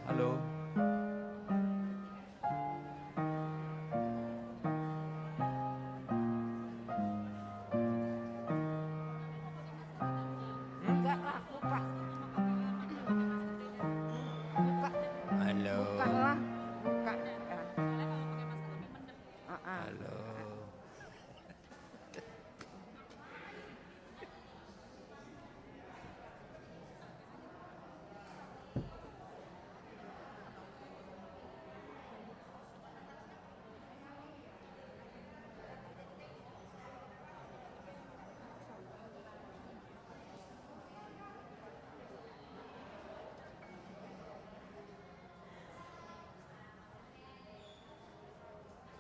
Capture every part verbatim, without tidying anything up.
Halo. Buka lah, buka. Buka. Halo. Buka lah, buka. Ya. Ah, ah. Halo.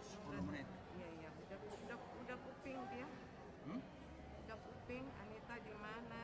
Sepuluh menit. Iya, iya. Udah, udah, udah kuping dia. Hmm? Udah kuping, Anita di mana?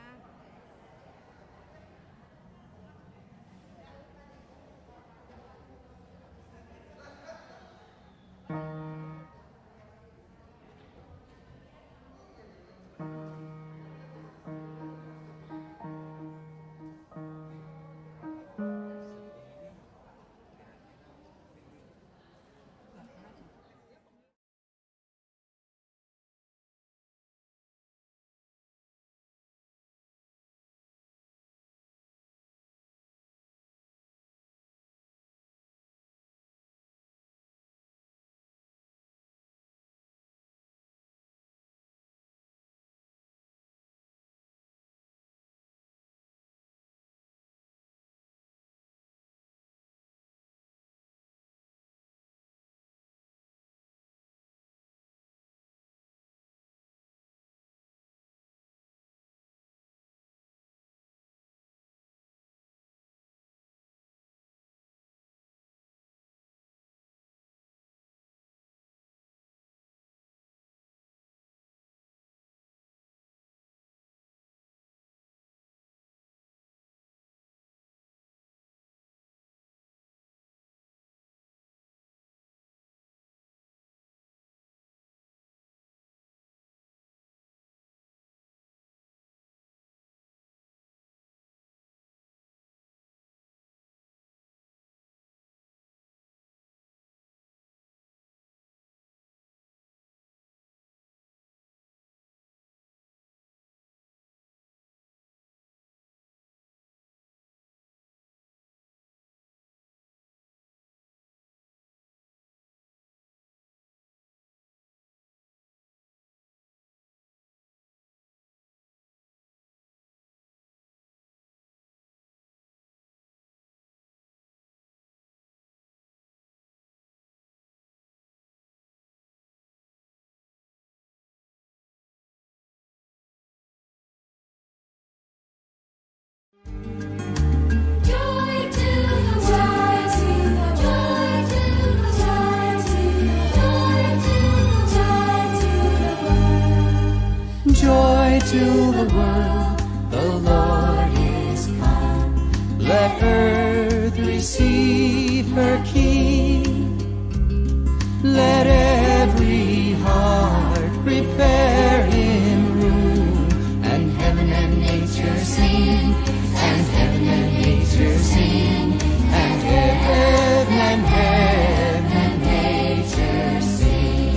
Joy to the world, the Lord is come. Let earth receive her King. Let every heart prepare him room, and heaven and nature sing, and heaven and nature sing, and heaven and heaven and nature sing.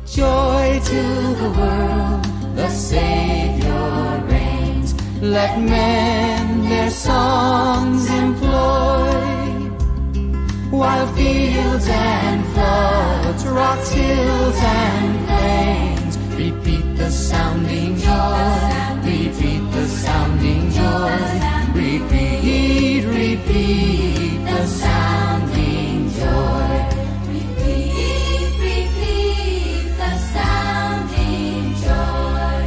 Joy to the world, the Savior reigns. Let men their songs employ, while fields and floods, rocks, hills and plains, repeat the sounding joy, repeat the sounding joy, repeat, repeat the sounding joy. Repeat, repeat the sounding joy.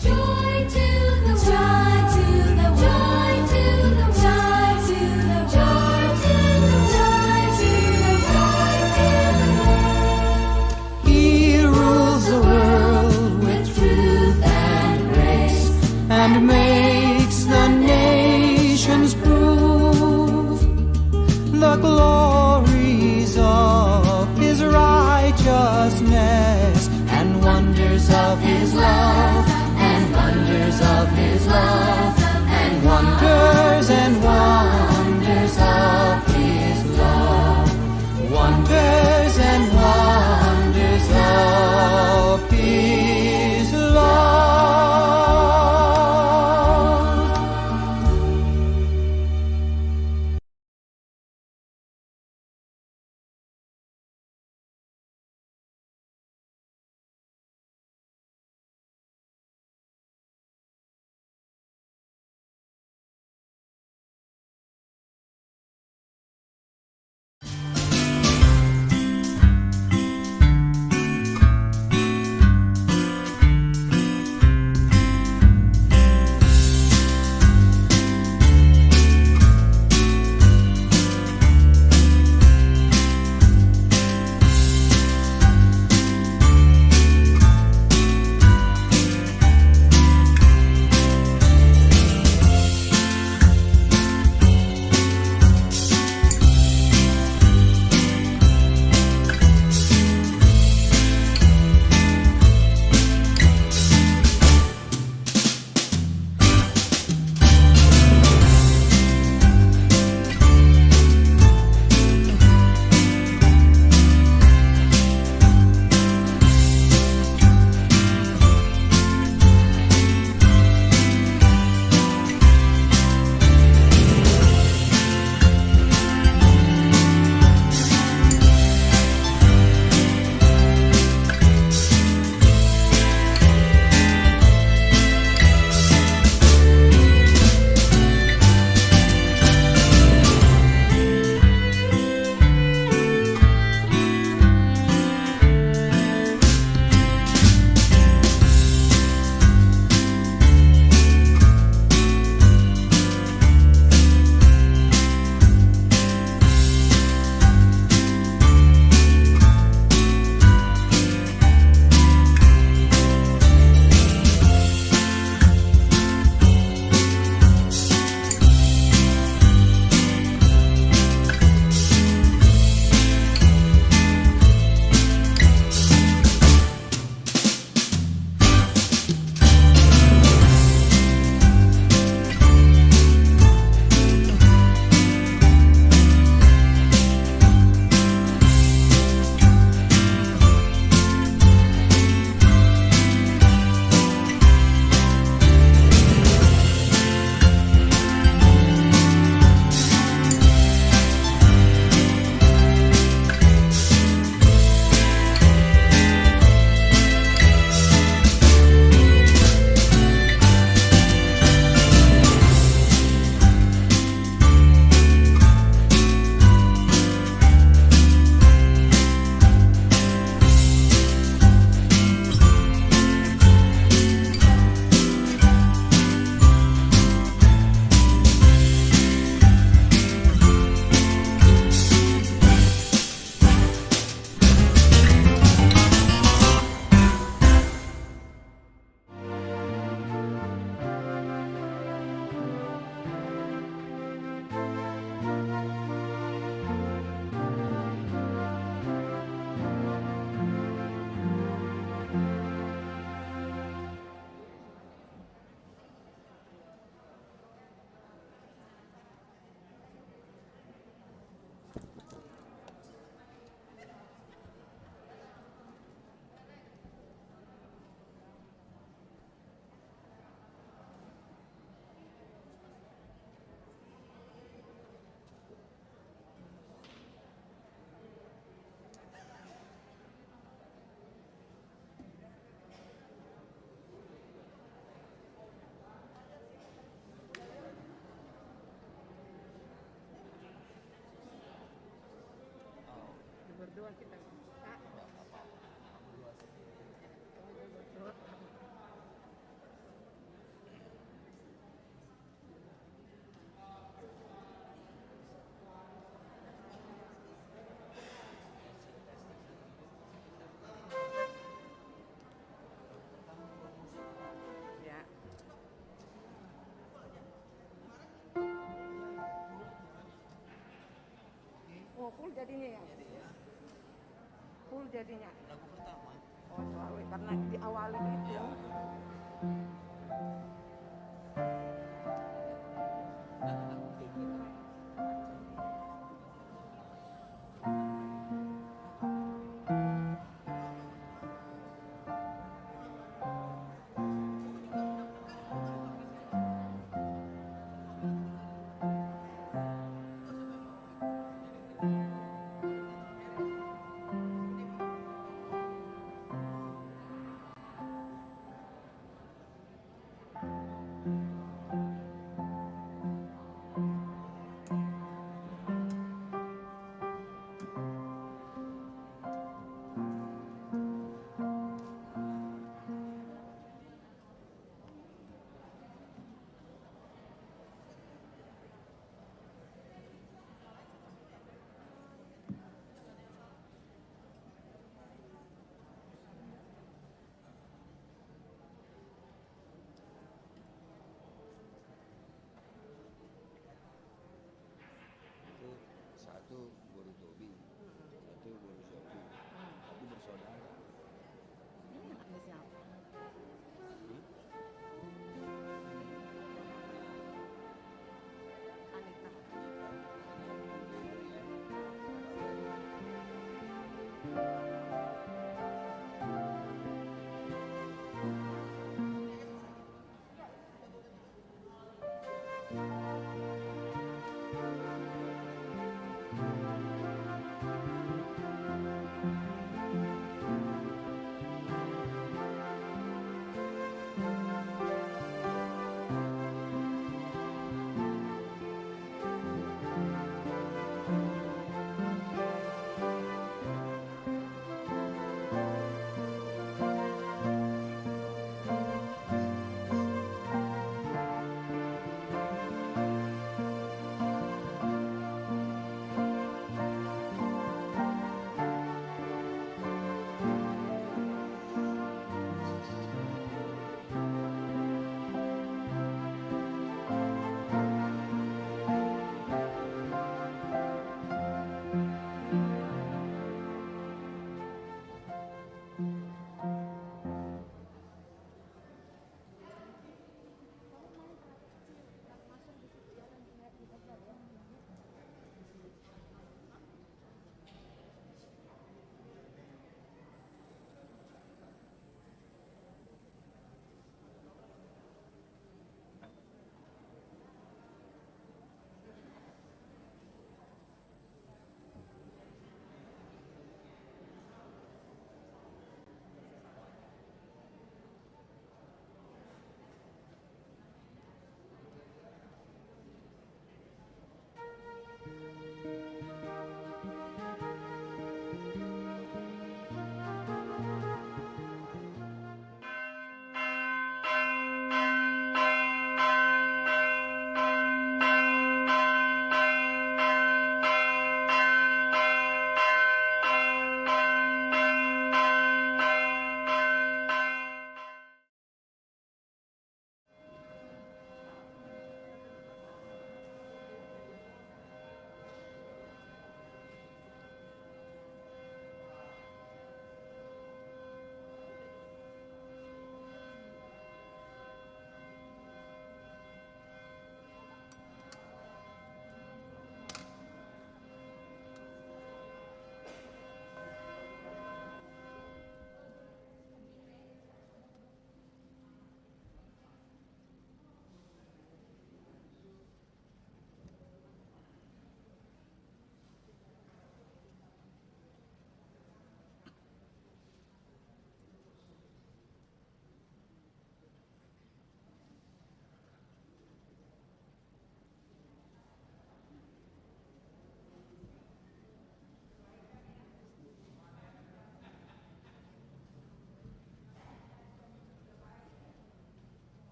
Joy to the world, joy to the world, joy to the world, joy to the world, joy to the world, joy to the world. He rules the world with truth and grace, and makes the nations prove the glories of his righteousness, and wonders of his love, and wonders Ya. Oh, full jadinya ya? Full jadinya. Lagu pertama. Oh, selalu karena di awal itu. Ya. Itu satu boru Tobi, satu boru Sobi, tapi bersaudara. Ini anaknya siapa? Hmm? Anita.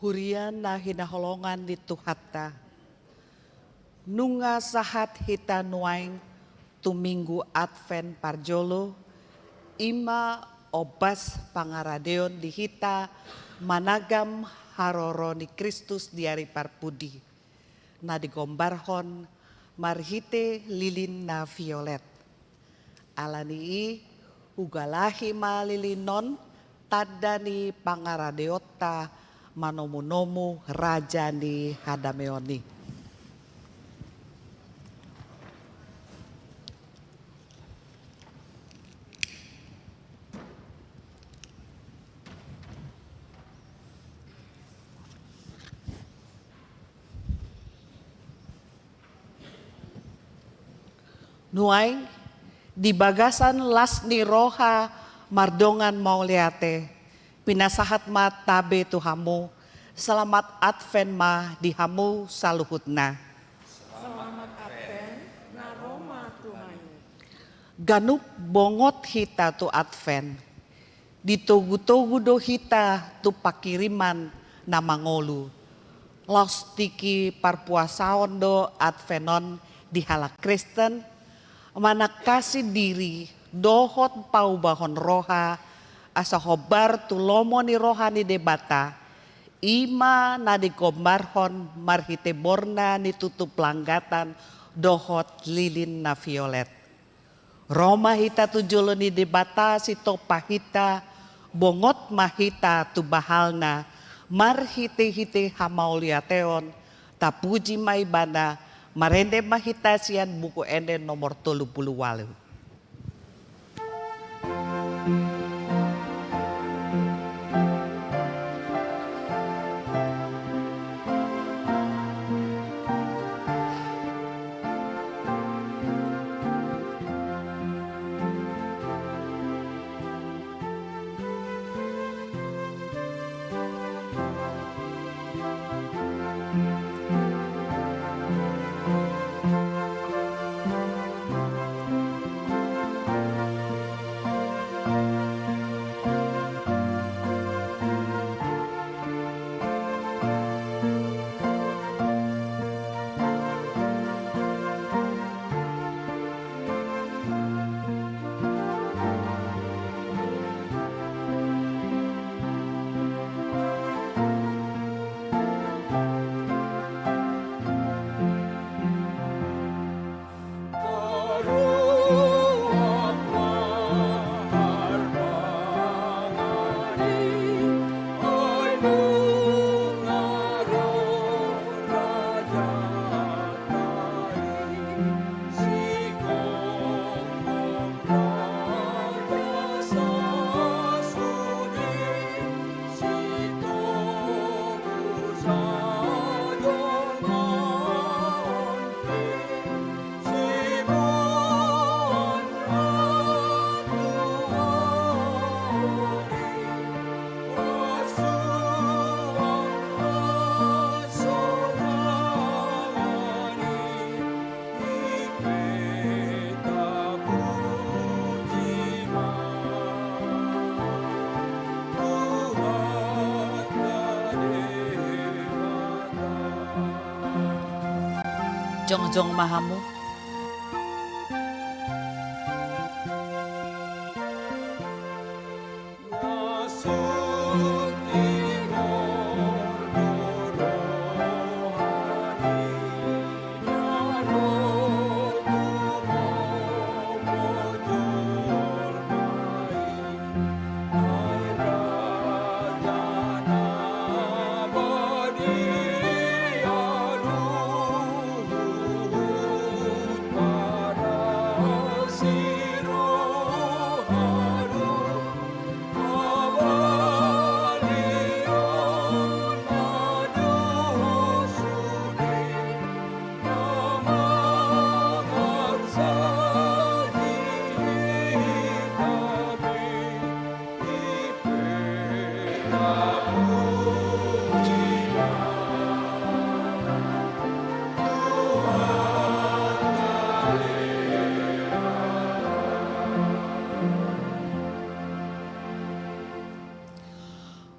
Huria na hinaholongan ni Tuhanta, nunga sahat hita nuaeng tu Minggu Advent parjolo, i ma ombas pangaradeon di hita managam haroro ni Kristus di ari parpudi, na digombarhon marhite lilin na violet. Ala ni i, hugalahi ma lilin on tanda ni pangaradeonta manomunomu Raja ni hadameon i. Nuaeng, di bagasan las ni roha mardongan mauliate, pinasahat ma tabe tu hamu, selamat Advent ma di hamu saluhutna. Selamat Advent, na ro ma tumanud. Ganup bongot hita tu Advent. Ditogutogu do hita tu panghirimon na mangolu. Laos tingki parpuasaon do Advent on di halak Kristen, manangkasi diri dohot paubahon roha, asa hombar tu lomo ni roha ni Debata, i ma na digombarhon marhite borngin ni tutup langgatan dohot lilin na violet. Ro ma hita tu jolo ni Debata sitompa hita, bongot ma hita tu bahalna, marhitehite hamauliateon, tapuji ma Ibana, marende ma hita sian Buku Ende nomor tolu pulu ualu. Jongjong ma hamu.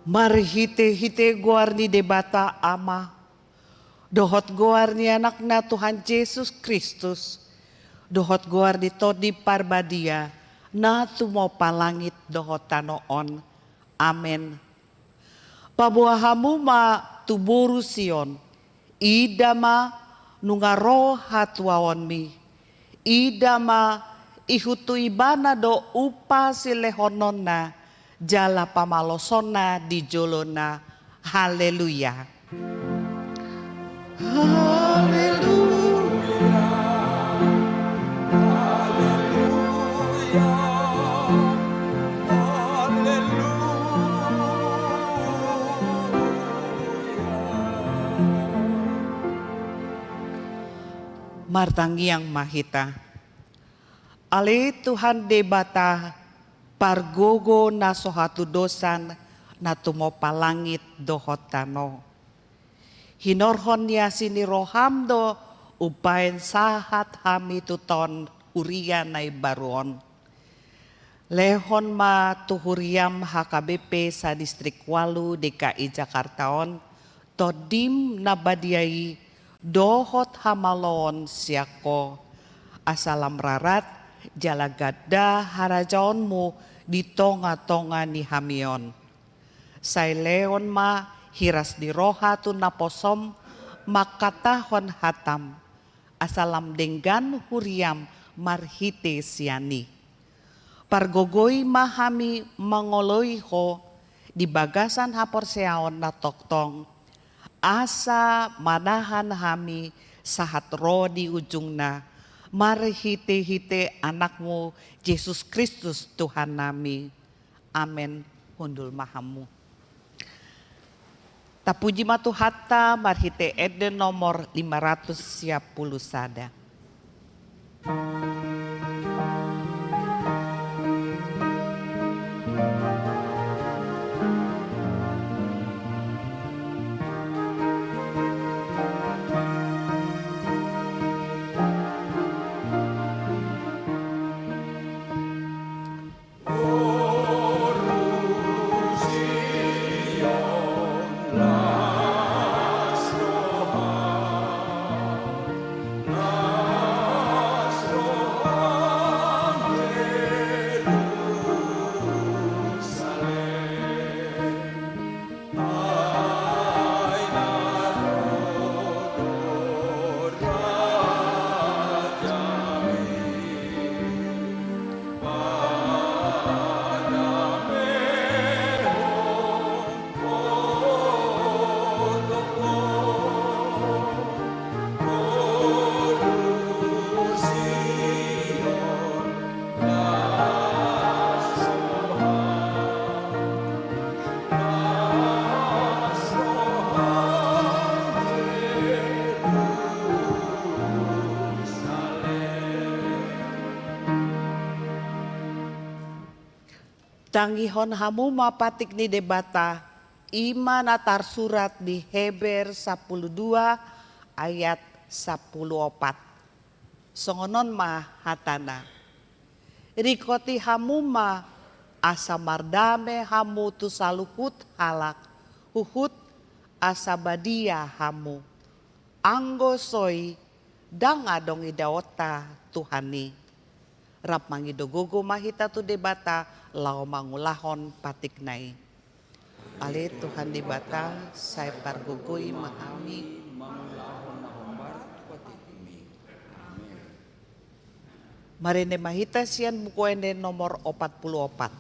Marhite-hite goar ni Debata Ama, dohot goar ni Anakna Tuhan Jesus Kristus, dohot goar ni Tondi Parbadia, na tumompa langit dohot tano on. Amen. Paboa hamu ma tu boru Sion, ida ma nunga ro hatuaonmi, ida ma ihut tu ibana do upa silehononna, jala pamalosonna di jolona. Haleluya. Haleluya. Haleluya. Haleluya. Martangiang ma hita. Ale Tuhan Debata, pargogo na so hatudosan, na tumompa langit dohot tano. Hinorhon ni asi ni roham do umbahen sahat hami tu taon huria na imbaru on. Lehon ma tu huriam H K B P sadistrik ualu D K I Jakarta on, Tondim na badia i dohot hamaloon sian Ho, asa lam rarat jala ganda harajaonmu di tonga-tonga ni hami on. Sai lehon ma hiras ni roha tu naposom mangkatahon hatam, asa lam denggan huriam marhite sian i. Pargogoi ma hami mangoloi Ho di bagasan haporseaon na tongtong, asa manahan hami sahat ro di ujungna, marhite-hite Anakmu Jesus Kristus Tuhannami. Amen. Hundul ma hamu. Tapuji ma Tuhanta marhite ende nomor lima ratus sia pulu sada. Tangihon hamu ma patik ni Debata, i ma na tarsurat di Heber sampulu dua ayat sampulu opat. Songon on ma hatana. Ringkoti hamu ma, asa mardame hamu tu saluhut halak, huhut asa badia hamu. Anggo so i, ndang adong idaonta Tuhan i. Rap mangido gogo ma hita tu Debata laho mangulahon patikna i. Ale Tuhan Debata, sai pargogoi ma hami mangulahon na hombar tu patikmi. Amen. Marende ma hita sian Buku Ende nomor opat pulu opat.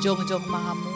Jongjong ma hamu.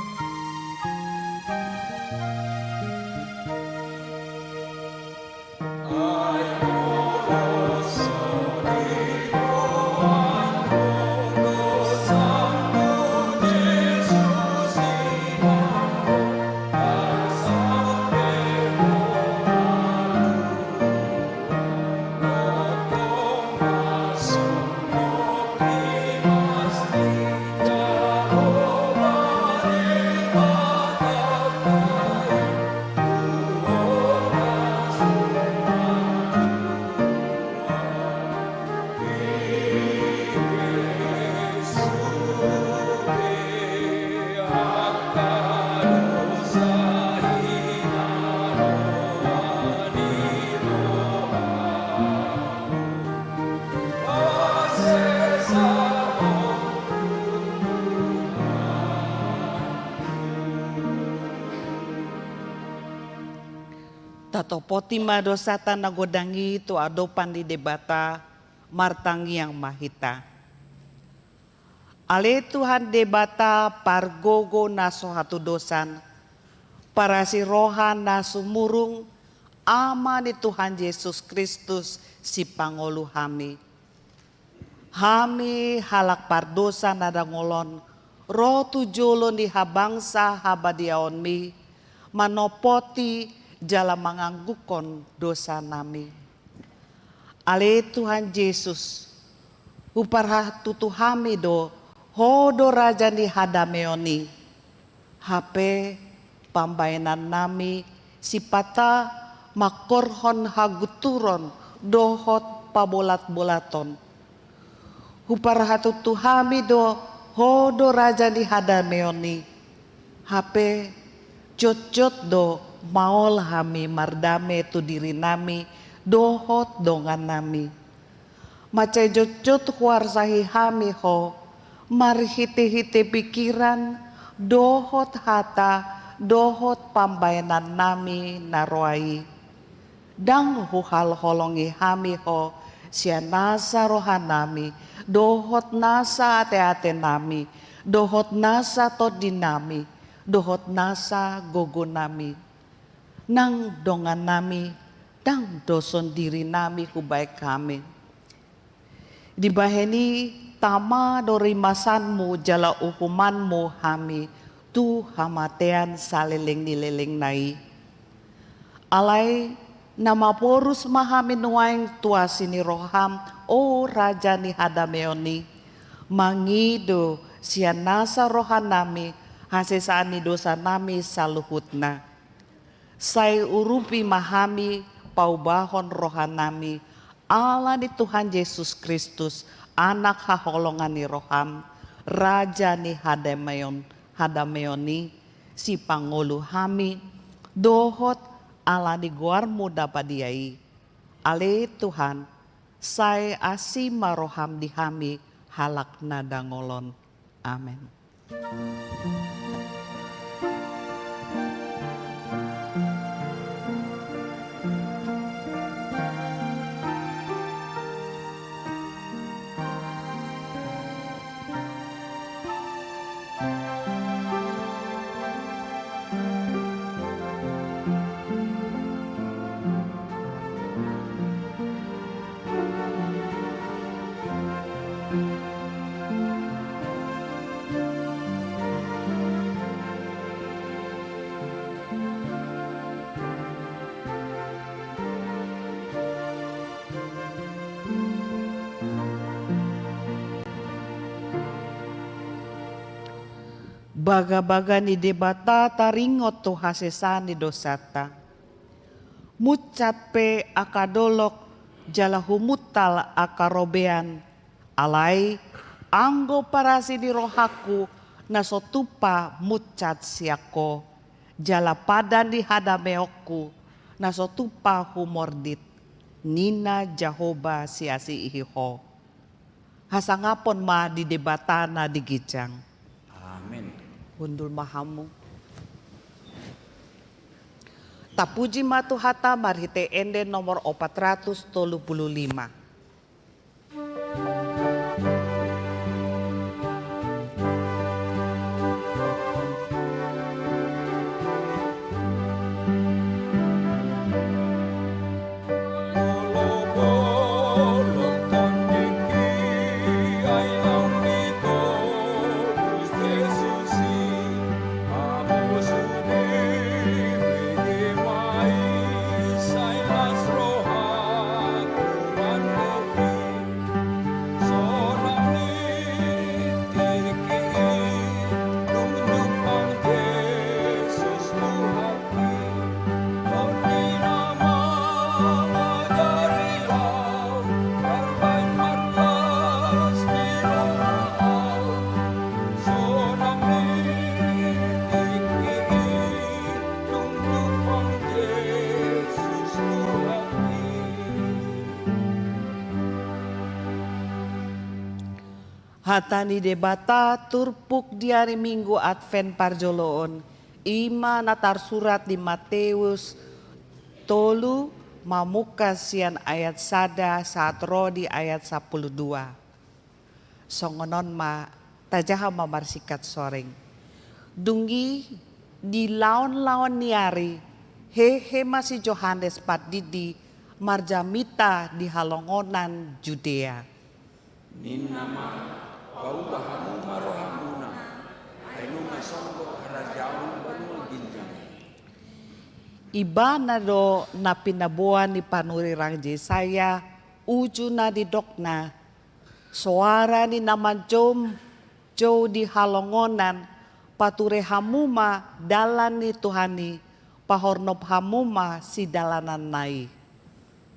Tatopoti ma dosanta na godang i tu adopan ni Debata, martangiang ma hita. Ale Tuhan Debata, pargogo na so hatudosan, parasi roha na sumurung, Ama ni Tuhan Jesus Kristus, sipangolu hami. Hami halak pardosa na dangol on, ro tu jolo ni habangsa habadiaonmi, manopoti jala manganggukkon dosanami. Ale Tuhan Jesus, huparhatutu hami do, Ho do Raja ni hadameon i. Hape pambaenannami sipata mangkorhon hagunturon dohot pabolatbolaton. Huparhatutu hami do, Ho do Raja ni hadameon i. Hape jotjot do maol hami mardame tu dirinami dohot dongannami. Mansai jotjot huarsahi hami Ho, marhitehite pikiran, dohot hata, dohot pambaenannami na roa i. Ndang huhalholongi hami Ho, sian nasa rohanami, dohot nasa ateatenami, dohot nasa tondinami, dohot nasa gogonami. Nang dongannami, ndang do sondirinami hubaen hami. Dibahen i tama do rimasanmu jala uhumanmu hami tu hamatean saleleng ni lelengna i. Alai na maporus ma hami nuaeng tu asi ni roham, o Raja ni hadameon i, mangido sian nasa rohanami hasesaan ni dosanami saluhutna. Sai urupi ma hami paubahon rohanami, ala ni Tuhan Jesus Kristus, Anak haholongan ni roham, Raja ni hadameon, hadameon i, sipangolu hami, dohot ala ni goarmu na badia i. Ale Tuhan, sai asi ma roham di hami halak na dangol on. Amen. Bagabaga ni Debata taringot tu hasesaan ni dosanta. Munsat pe angka dolok jala humuntal angka robean, alai anggo parasi ni rohangku na so tupa munsat sian Ho, jala padan ni hadameonku na so tupa humordit, ninna Jahowa siasi i ho. Hasangapon ma di Debata na di ginjang. Amen. Hundul ma hamu. Tapuji ma Tuhanta marhite ende nomor opat ratus tolu pulu lima. Hata ni Debata turpuk di ari Minggu Advent parjolo on, i ma na tarsurat di Mateus tolu, mamungka sian ayat sada sahat ro di ayat sampulu dua. Songon on ma, tajaha ma marsingkat soreng. Dung i, di laon-laon ni ari, hehe ma si Johannes Pandidi marjamita di halongonan Judea. Ninna ma: Pauba hamu ma rohamuna, ai nunga songgop harajaon banua ginjang. Ibana do na pinaboa ni panurirang Jesaya, uju na nidokna: Soara ni na manjoum-, jou di halongonan, pature hamu ma dalan ni Tuhan i, pahornop hamu ma sidalananna i.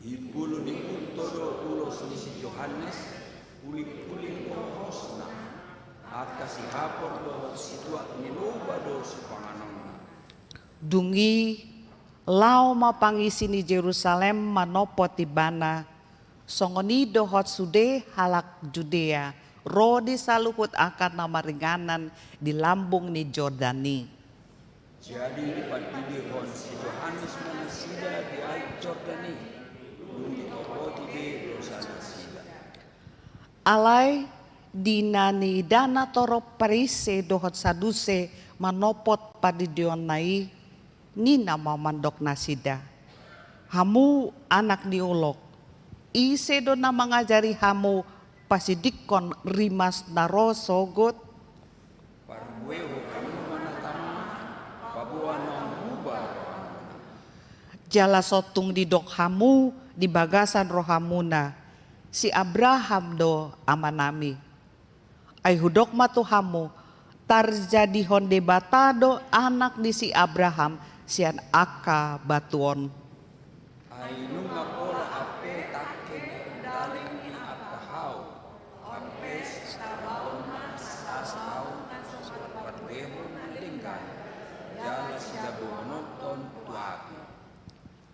Imbulu ni unto do ulos ni si Johannes, uling-uling do hosna, angka sihapor dohot situak ni loba do sipanganonna. Dung i, laho ma pangisi ni Jerusalem manopot ibana, songon i dohot sude halak Judea, ro di saluhut angka na maringanan di lambung ni Jordan i. Jadi dipandidihon si Johannes ma nasida di aek Jordan i, dung ditopoti be dosanasida. Alai di na niidana torop Parise dohot Saduse manopot pandidionna i, ninna ma mandok nasida: Hamu anak ni olok, ise do na mangajari hamu pasidingkon rimas na ro sogot? Parbuehon hamu ma na tama, paboa naung muba rohamuna. Jala so tung didok hamu di bagasan rohamuna: Si Abraham do amanami. Ai hudok ma tu hamu: Tarjadihon Debata do anak ni si Abraham sian angka batu on. Ai nunga pola hape tangke ni dalan ni angka hau, hape sitabaon na sas hau na so marparbehon na denggan, jala sidabohononhon tu api.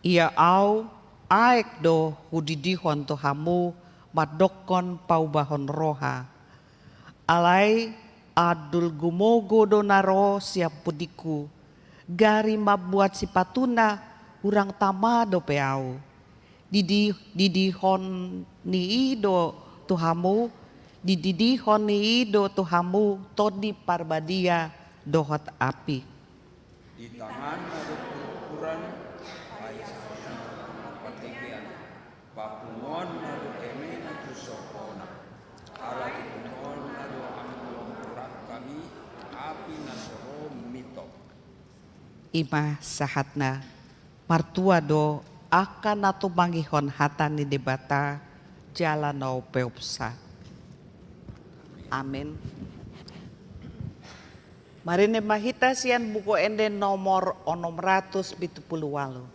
Ia au, aek do hudidihon tu hamu mandokkon paubahon roha. Alai andul gumogo do na ro sian pudingku, gari mambuat sipatuna hurang tama dope au. Didi-, didihon ni i do tu hamu, dididihon ni i do tu hamu Tondi Parbadia dohot api. Di tanganna do purpuran, ai sahatna do pandegean, papunguonna do emena tu sohona, ala dipunguonna do anggo purpuran hami, api na so ro mitop. I ma sahatna. Martua do angka na tumangihon hata ni Debata jala na umpeopsa. Amin. Marende ma hita sian Buku Ende nomor onom ratus pitu pulu ualu.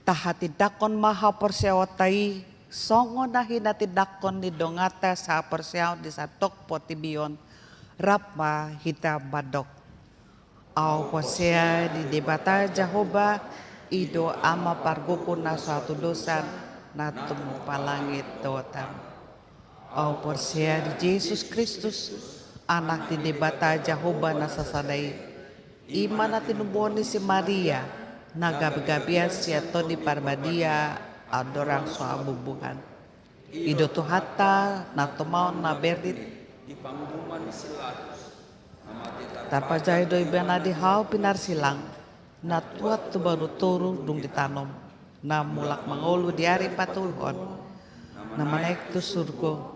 Tahatindangkon ma haporseaonta i, songon na hinatindangkon ni donganta sahaporseaon di sandok portibi on, rap ma hita mandok. Ahu porsea di Debata Jahowa, i do Ama pargogo na so hatudosan, na tumompa langit dohot tano. Ahu porsea di Jesus Kristus, Anak ni Debata Jahowa na sasada i. I ma na tinubuhon ni si Maria, na gabegabean sian Tondi Parbadia, andorang so habubuhan. I do Tuhanta na tomaon na bernit di panguhuman ni si Pilatus. Tarpajae do ibana di hau pinarsilang, na tuat tu banua toru dung ditanom, na mulak mangolu di ari patoluhon, na manaek tu surgo,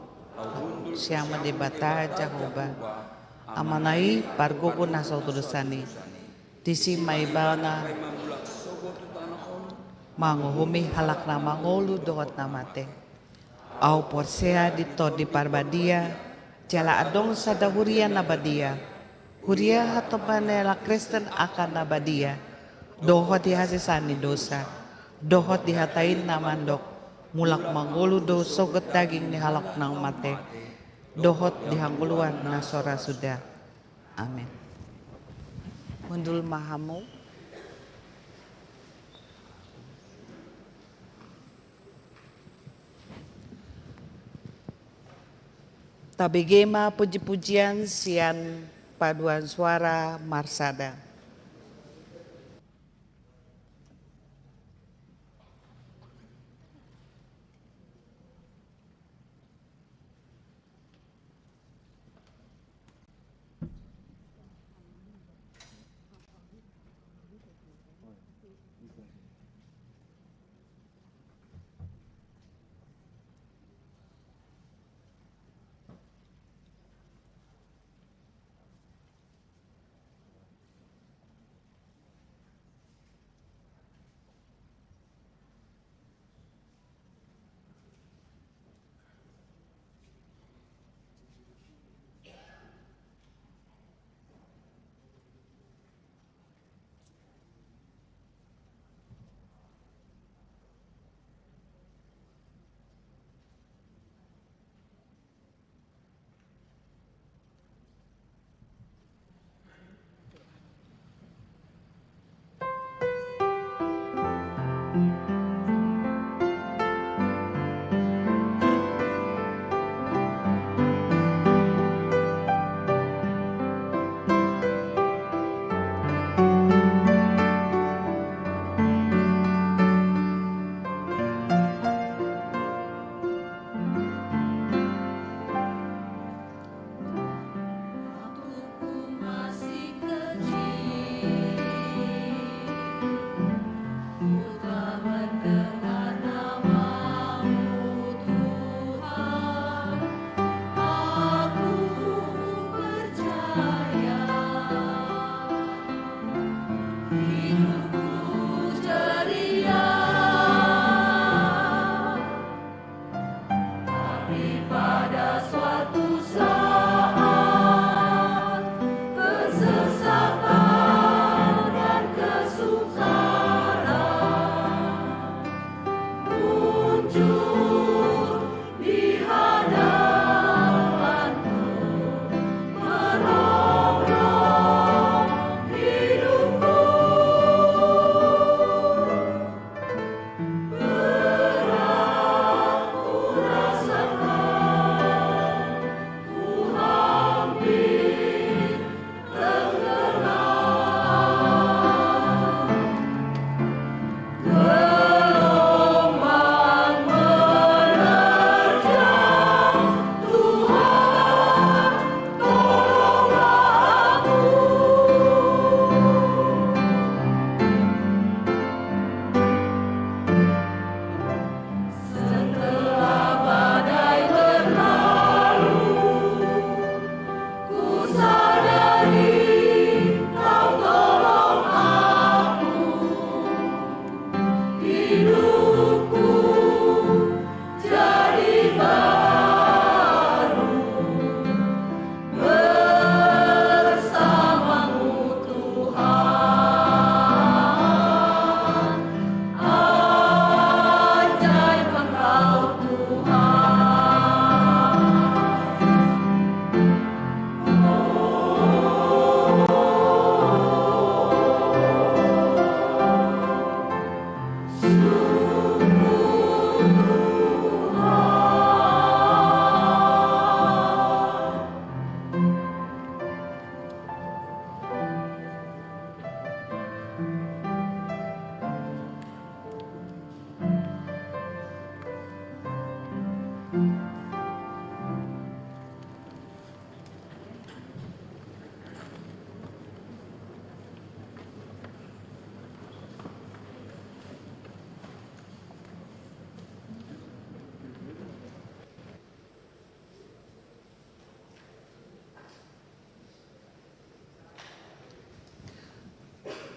sian Debata Jahowa, Amana i pargogo na so tudosan i. Disi ma ibana manguhumi halak na mangolu dohot na mate. Ahu porsea di Tondi Parbadia, jala adong sada huria na badia. Huria hatopan ni halak Kristen angka na badia, dohot di hasesaan ni dosa, dohot di hata i na mandok, mulak mangolu do sogot daging ni halak na mate, dohot di hangoluan na so ra suda. Amen. Hundul ma hamu. Tabege ma puji-pujian sian paduan suara marsada.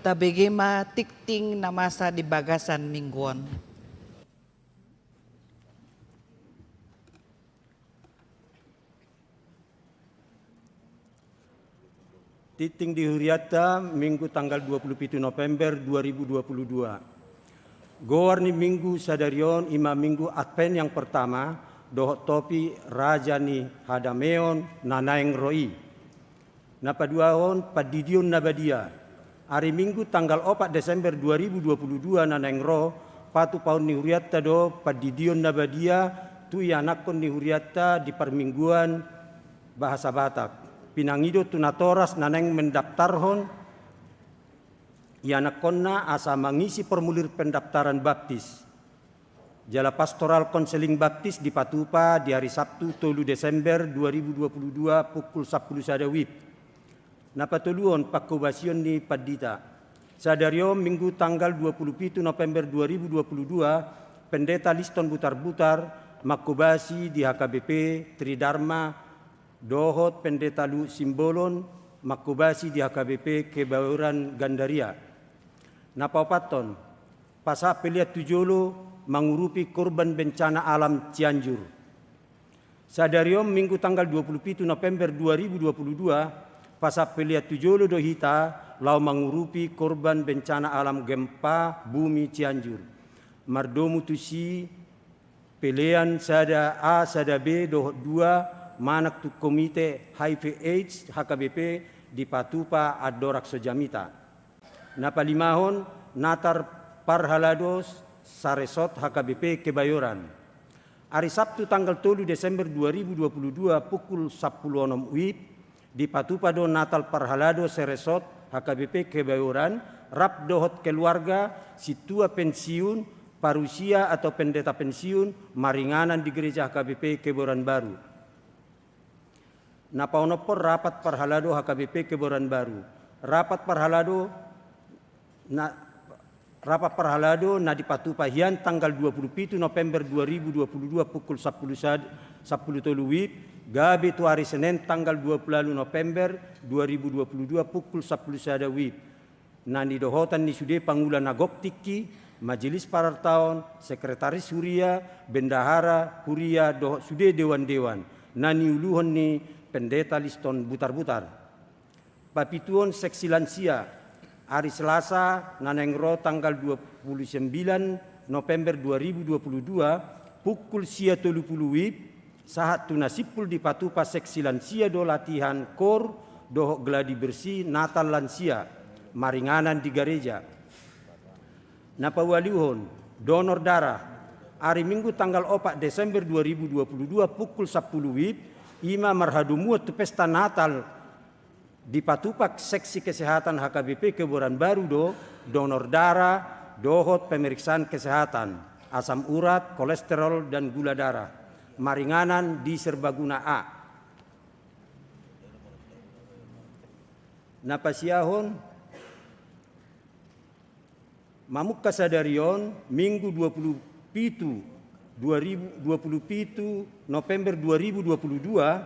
Tabege ma tingting na masa di bagasan minggu on. Tingting di hurianta, Minggu tanggal dua puluh pitu November dua ribu dua puluh dua. Goar ni Minggu sadari on i ma Minggu Advent yang pertama, dohot topi Raja ni Hadameon na naeng ro i. Na paduahon, Pandidion na Badia. Ari Minggu tanggal opat Desember dua ribu dua puluh dua na naeng ro, patupahon ni hurianta do Pandidion na Badia tu ianakhon ni hurianta di parmingguan bahasa Batak. Pinangido tu natoras na naeng mendaftarhon ianakhonna asa mangisi formulir pendaftaran baptis. Jala pastoral konseling baptis dipatupa di ari Sabtu tolu Desember dua ribu dua puluh dua pukul sampulu sada wib. Na patoluhon, pangkobasion ni pandita. Sadari on Minggu tanggal dua puluh pitu November dua ribu dua puluh dua, Pendeta Liston Butarbutar mangkobasi di H K B P Tridharma dohot Pendeta Luhut Simbolon mangkobasi di H K B P Kebayoran Gandaria. Na paopathon, pasahat pelean tu jolo mangurupi korban bencana alam Cianjur. Sadari on Minggu tanggal dua puluh pitu November dua ribu dua puluh dua, pasahat pelean tu jolo do hita laho mangurupi korban bencana alam gempa bumi Cianjur. Mardomu tusi pelean sada A, sada B dohot dua manang tu Komite H I V AIDS H K B P dipatupa andorang so jamita. Na palimahon, Natal parhalado saresort H K B P Kebayoran. Ari Sabtu tanggal tolu Desember dua ribu dua puluh dua pukul sampulu onom wib, dipatupa do Natal parhalado saresort H K B P Kebayoran rap dohot keluarga, sintua pensiun, parusia atau pendeta pensiun maringanan di gereja H K B P Kebayoran Baru. Na paonomhon, rapat parhalado H K B P Kebayoran Baru. Rapat parhalado na, rapat parhalado na dipatupa hian tanggal dua puluh pitu November dua ribu dua puluh dua pukul sampulu sad-, sampulu tolu wib, gabe tu ari Senen tanggal dua puluh ualu November dua ribu dua puluh dua pukul sampulu sada wib. Na nidohotan ni sude pangula na gok tingki, majelis parartaon, sekretaris huria, bendahara huria dohot sude dewan-dewan na niuluhon ni Pendeta Liston Butarbutar. Papituhon, seksi lansia. Ari Selasa na naeng ro tanggal dua puluh sembilan November dua ribu dua puluh dua, pukul sia tolu pulu wib, sahat tu na simpul dipatupa seksi lansia do latihan kor dohot gladi bersih Natal lansia maringanan di gareja. Na paualuhon, donor darah. Ari Minggu tanggal opat Desember dua ribu dua puluh dua pukul sampulu wib, i ma marhadomuan tu pesta Natal, dipatupa seksi kesehatan H K B P Kebayoran Baru do donor darah dohot pemeriksaan kesehatan, asam urat, kolesterol, dan gula darah, maringanan di Serbaguna A. Na pasiahon, mamungka sadari on, Minggu dua puluh pitu, dua ribu, dua puluh pitu November dua ribu dua puluh dua,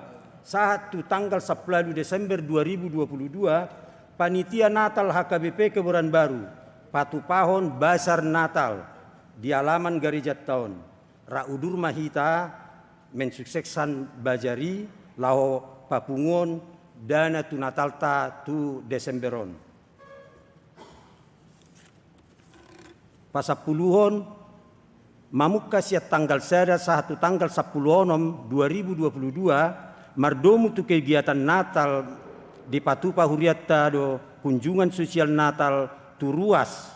sahat tu tanggal sampulu ualu Desember dua ribu dua puluh dua, panitia Natal H K B P Kebayoran Baru patupahon basar Natal di alaman garejanta on. Rap udur ma hita mensukseskan basar i laho papunguhon dana tu Natalta tu Desember on. Pasampuluhon, mamungka sian tanggal sada sahat tu tanggal sampulu onom dua ribu dua puluh dua, mardomu tu kegiatan Natal, dipatupa hurianta do kunjungan sosial Natal tu ruas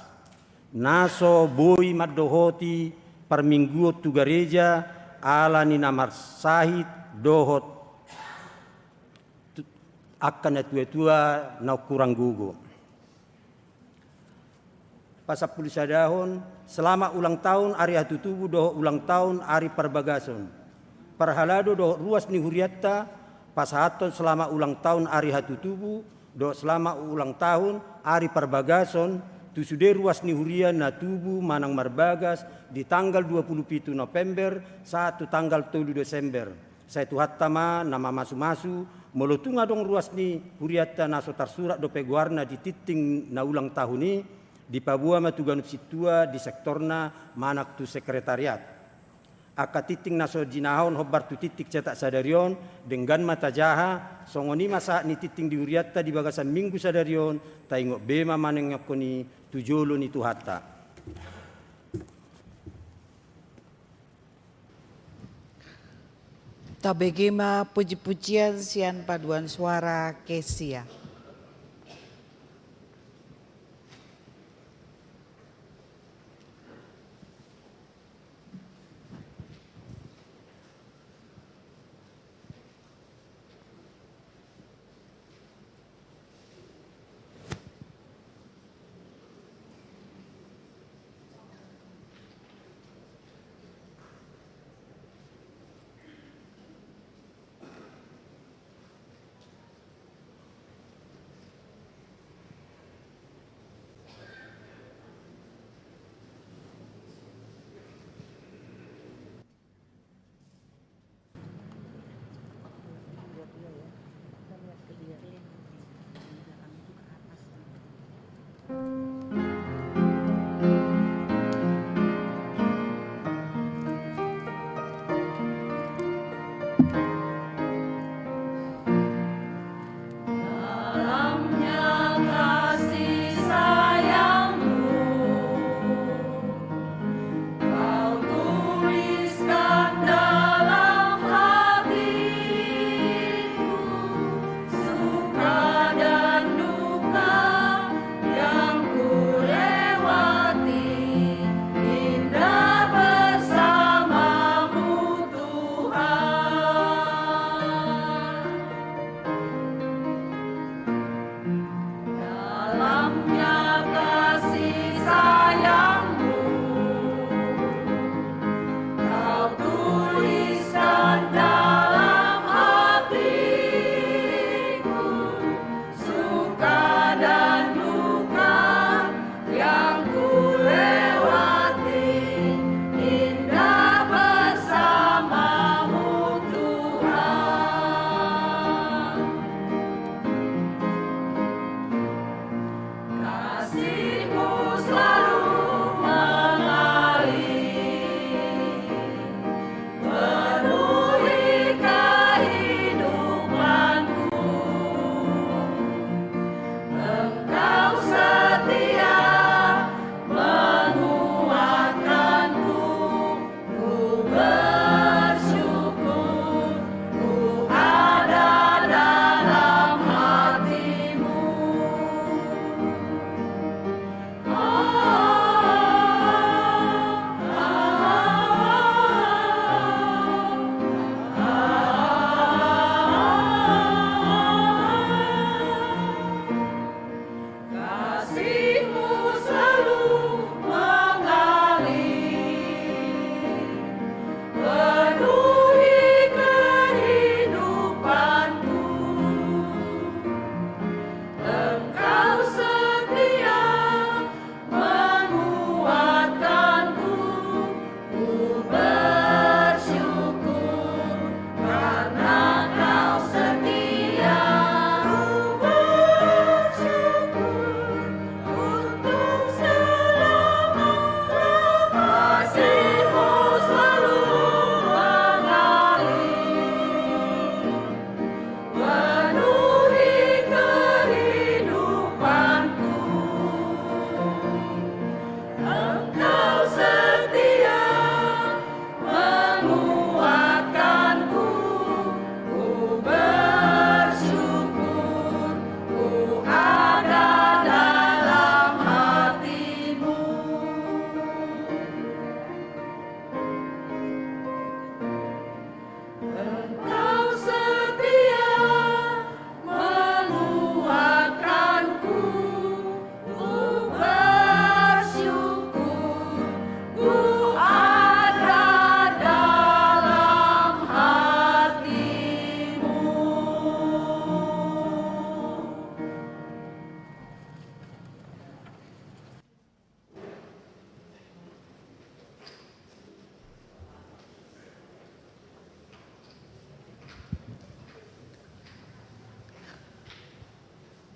na so boi mandohoti parmingguon tu gareja ala ni na marsahit dohot tu-, angka na tua-tua na hurang gogo. Pasampulu sadahon, selamat ulang tahun ari hatutubu dohot ulang tahun ari parbagason. Parhalado dohot ruas ni hurianta pasahathon selamat ulang tahun ari hatutubu dohot selamat ulang tahun ari parbagason tu sude ruas ni huria na tubu manang marbagas di tanggal dua puluh pitu November sahat tu tanggal tolu Desember. Sai Tuhanta ma na mamasu-masu Molo tung adong ruas ni hurianta na so tarsurat dope goarna di tingting na ulang tahun i, dipaboa ma tu ganup sintua di sektorna manang tu sekretariat. Angka tingting na so jinahahon hombar tu tingting cetak sadari on, denggan ma tajaha, songon i ma sahat ni tingting di hurianta di bagasan minggu sadari on, taingot be ma manenganhon i tu jolo ni Tuhanta. Tabege ma pujipujian sian paduan suara Kesia.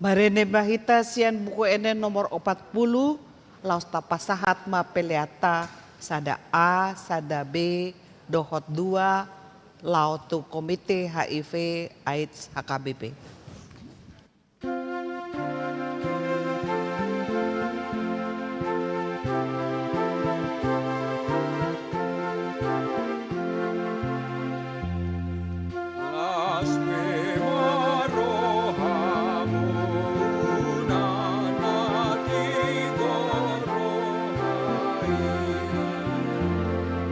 Marende ma hita sian Buku Ende nomor opat pulu, laos tapasahat ma peleanta sada A, sada B, dohot dua, laho tu Komite H I V AIDS H K B P. Las be ma rohamuna na tigor roha i,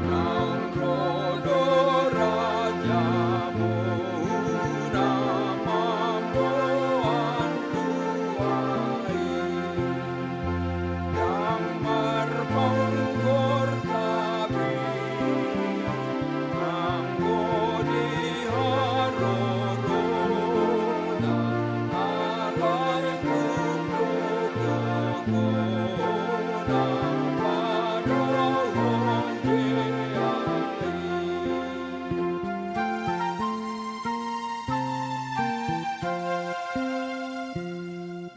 naung ro do rajamuna mamboan tua i. Ndang marpanggor tabi anggo di harorona, alai tung do gogo na padaohon be i.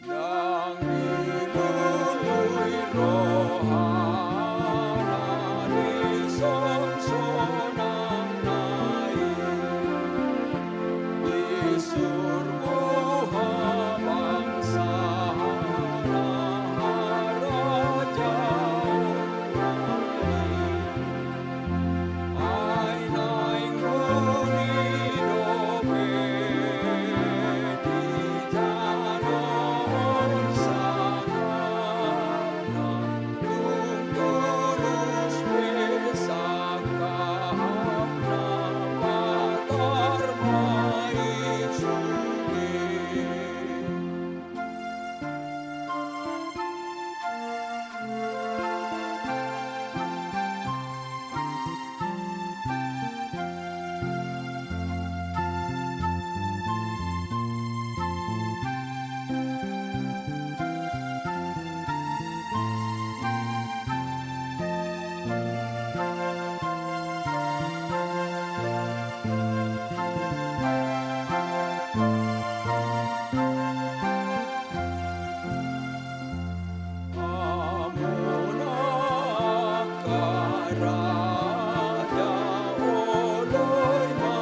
Ndang dilului rohana di sonsonanna i, di surgo habangsana harajaonna i. Ai naeng uli dope di tano on sangapna, tung tulus pe sangkapna, patar ma i sude. Hamu na angka raja, oloi ma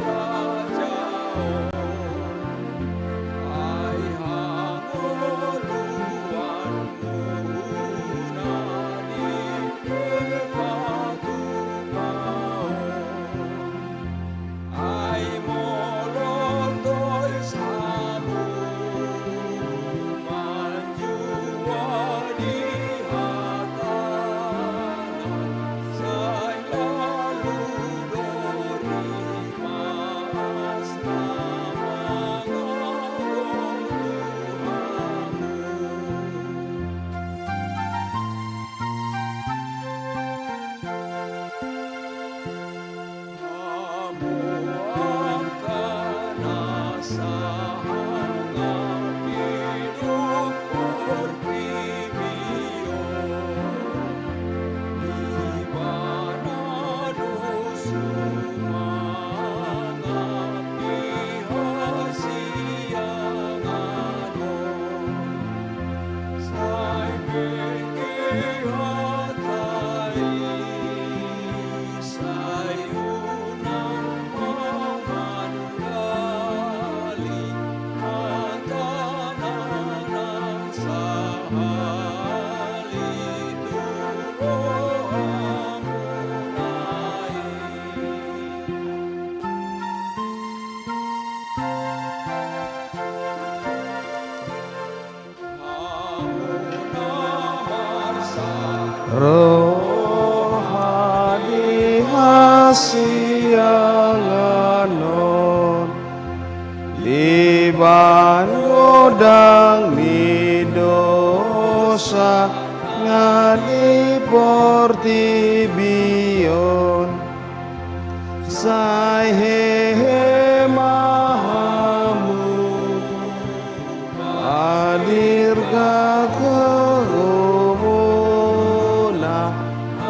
raja on, ai hangoluan muna di pe patupaon. Ai molo tois hamu manjua di hatana, sai lalu do rimasna mangago tu hamu. Hamu angka na sahangap hidup portibi on, Ibana do sumangap di hasiangan on. Sai bege hata i, sai unang ma mandali, hatana nang sahali tu rohamuna i. Roha di hasiangan on, dibahen godang ni dosa nang di portibi on. Sai hehe ma hamu, padirgak horomuna,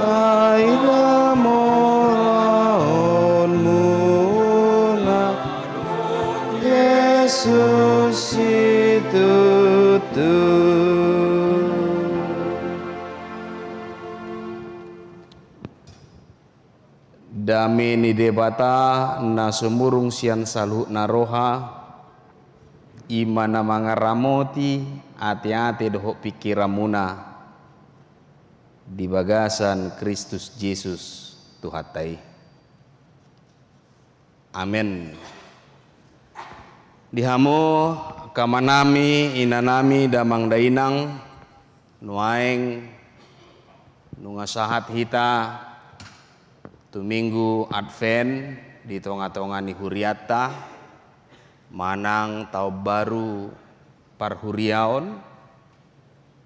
ai hamoraonmuna Jesus i tu Dame ni Debata na sumurung sian saluhutna roha, i ma na mangaramoti ateate dohot pingkiranmuna di bagasan Kristus Jesus Tuhanta i. Amen. Di hamu angka amanami, inanami, damang dainang, nuaeng nunga sahat hita tu Minggu Advent di tongatonga ni hurianta manang taon baru parhuriaon.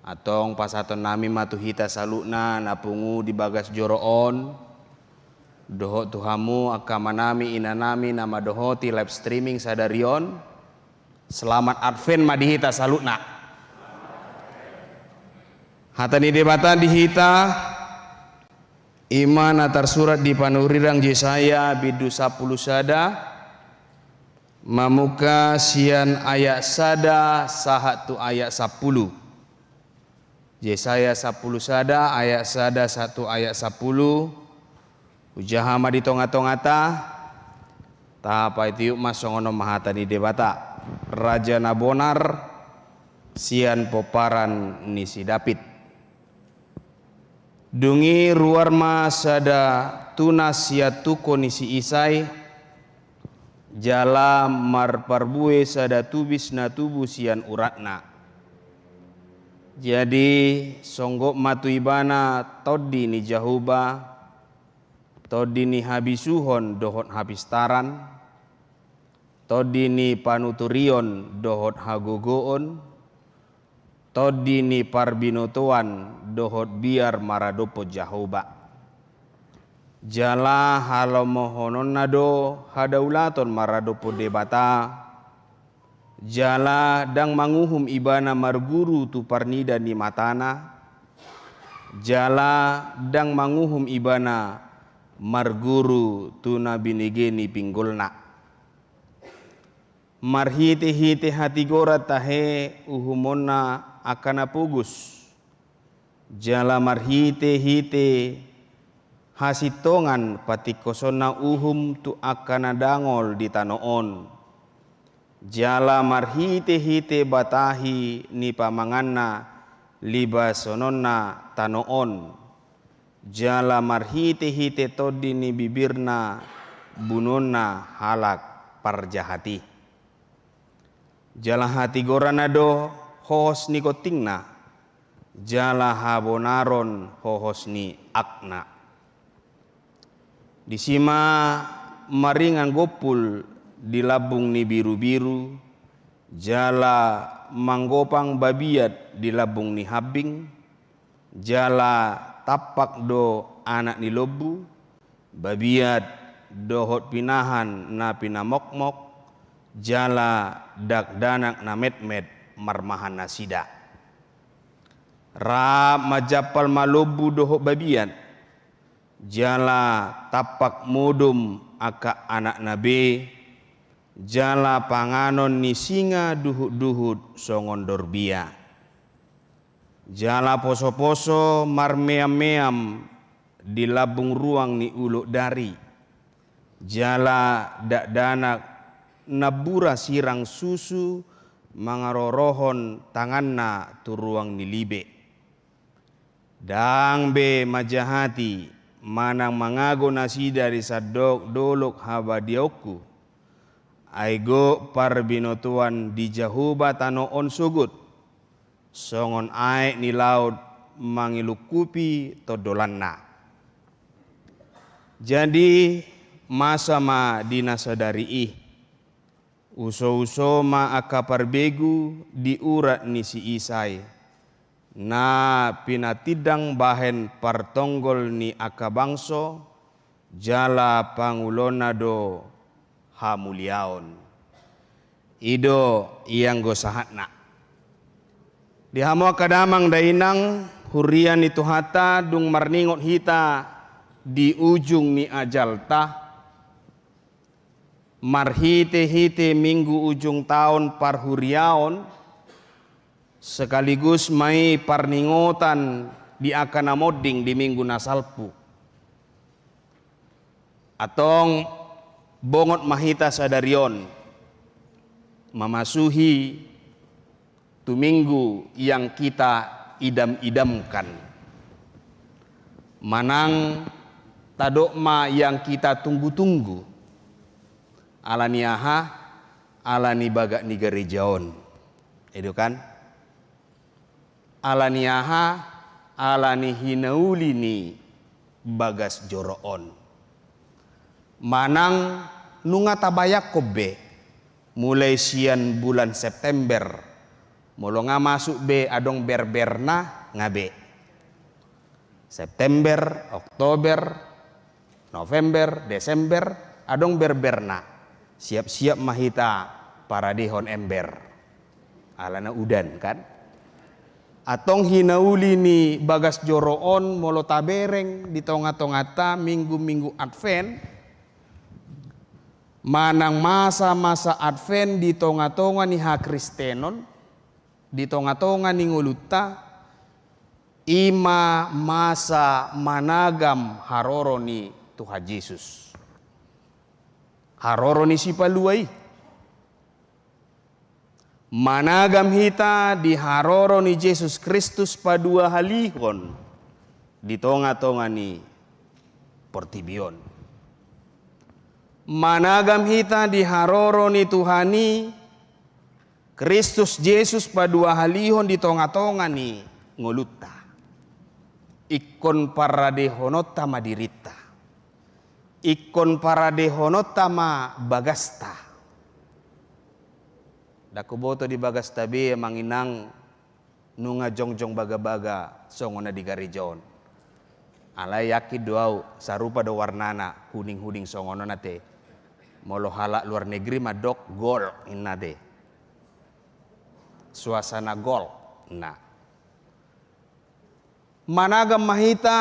Antong pasahatonnami ma tu hita saluhutna na pungu di bagas joro on, dohot tu hamu angka amanami, inanami na mandohoti live streaming sadari on. Selamat Advent ma di hita saluhutna. Hata ni Debata di hita, i ma na tarsurat di panurirang Jesaya bindu sampulu sada, mamungka sian ayat sada sahat tu ayat sampulu. Jesaya sampulu sada ayat sada sahat tu ayat sampulu. Hujaha ma di tongatongata. Tapaihut ma songon on ma hata ni Debata, Raja na bonar sian pomparan ni si Daud. Dung i ruar ma sada tunas sian tungko ni si Isai, jala marparbue sada tubis na tubu sian uratna. Jadi songgop ma tu ibana tondi ni Jahowa, tondi ni habisuhon dohot hapistaran, tondi ni panuturion dohot hagogoon, tondi ni parbinotoan dohot biar maradophon Jahowa. Jala halomohononna do hadaulaton maradophon Debata, jala ndang manguhum ibana marguru tu parnida ni matana, jala ndang manguhum ibana marguru tu na binege ni pinggolna. Marhitehite hatigoran tahe uhumonna angka na pogos, jala marhitehite hasintongan patingkosonna uhum tu angka na dangol di tano on, jala marhitehite batahi ni pamanganna libasononna tano on, jala marhitehite tondi ni bibirna bunuonna halak parjahat i. Jala hatigoranna do hohos ni kontingna, jala habonaron hohos ni akna. Disi ma maringan gompul di lambung ni birubiru, jala manggopang babiat di lambung ni hambing, jala tampak do anak ni lombu, babiat dohot pinahan na pinamokmok, jala dakdanak na metmet marmahan nasida. Rap manjampal ma lombu dohot babiat, jala tampak modom angka anakna be, jala panganon ni singa duhutduhut songon dorbia. Jala posoposo marmeammeam di lambung ruang ni ulok dari, jala dakdanak nambura sirang susu mangarorohon tanganna tu ruang ni libe. Ndang be manjahati manang mangago nasida di sandok dolok habadiaonku. Ai gok parbinotoan di Jahowa tano on sogot, songon aek ni laut mangelungkupi tondolanna. Jadi masa ma di na sadari i, usouso ma angka parbegu di urat ni si Isai, na pinatindang bahen partonggol ni angka bangso, jala pangulona do hamuliaon. I do ianggo sahatna. Di hamu angka damang dainang, huria ni Tuhanta, dung marningot hita di ujung ni ajalta, marhitehite minggu ujung taon parhuriaon, sekaligus ma i parningotan di angka na monding di minggu na salpu. Antong bongot ma hita sadari on mamasuhi tu minggu yang kita idam-idamkan. Manang tadok ma yang kita tunggu-tunggu. Ala ni aha? Ala ni bagak ni gareja on. I do kan? Ala ni aha? Ala ni hinauli ni bagas joro on. Manang nunga tabayangkon be, mulai sian bulan September, molo nga masuk be adong berberna, nga be. September, Oktober, November, Desember, adong berberna. Siap-siap ma hita paradehon ember. Alana udan, kan? Antong hinauli ni bagas joro on molo tabereng di tonga-tonganta minggu-minggu Advent, manang masa-masa Advent di tonga-tonga ni hakristenon, di tonga-tonga ni ngolunta, i ma masa managam haroro ni Tuhan Jesus. Haroro ni Sipalua i. Managam hita di haroro ni Jesus Kristus paduahalihon di tonga-tonga ni portibi on. Managam hita di haroro ni Tuhan i Kristus Jesus paduahalihon di tonga-tonga ni ngolunta. Ingkon paradehononta ma dirinta. Ingkon paradehononta ma bagasta. Ndang huboto di bagasta be, amang inang, nunga jongjong bagabaga songon na di gareja on. Alai yakin do au, sarupa do warnana, huning-huning songon on ate. Molo halak luar negeri mandok gol, inna ate. Suasana gol, nah. Managam ma hita,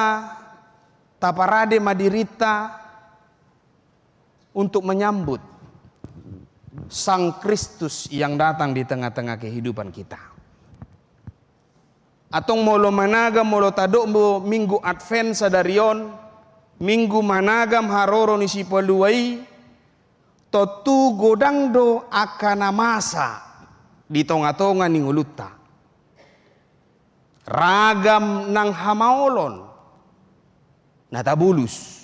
taparade ma dirinta untuk menyambut Sang Kristus yang datang di tengah-tengah kehidupan kita. Antong molo managam, molo tadok minggu Advent sadari on, minggu managam haroro ni Sipalua i, tontu godang do angka na masa di tonga-tonga ni ngolunta. Ragam nang hamaolon na tabolus.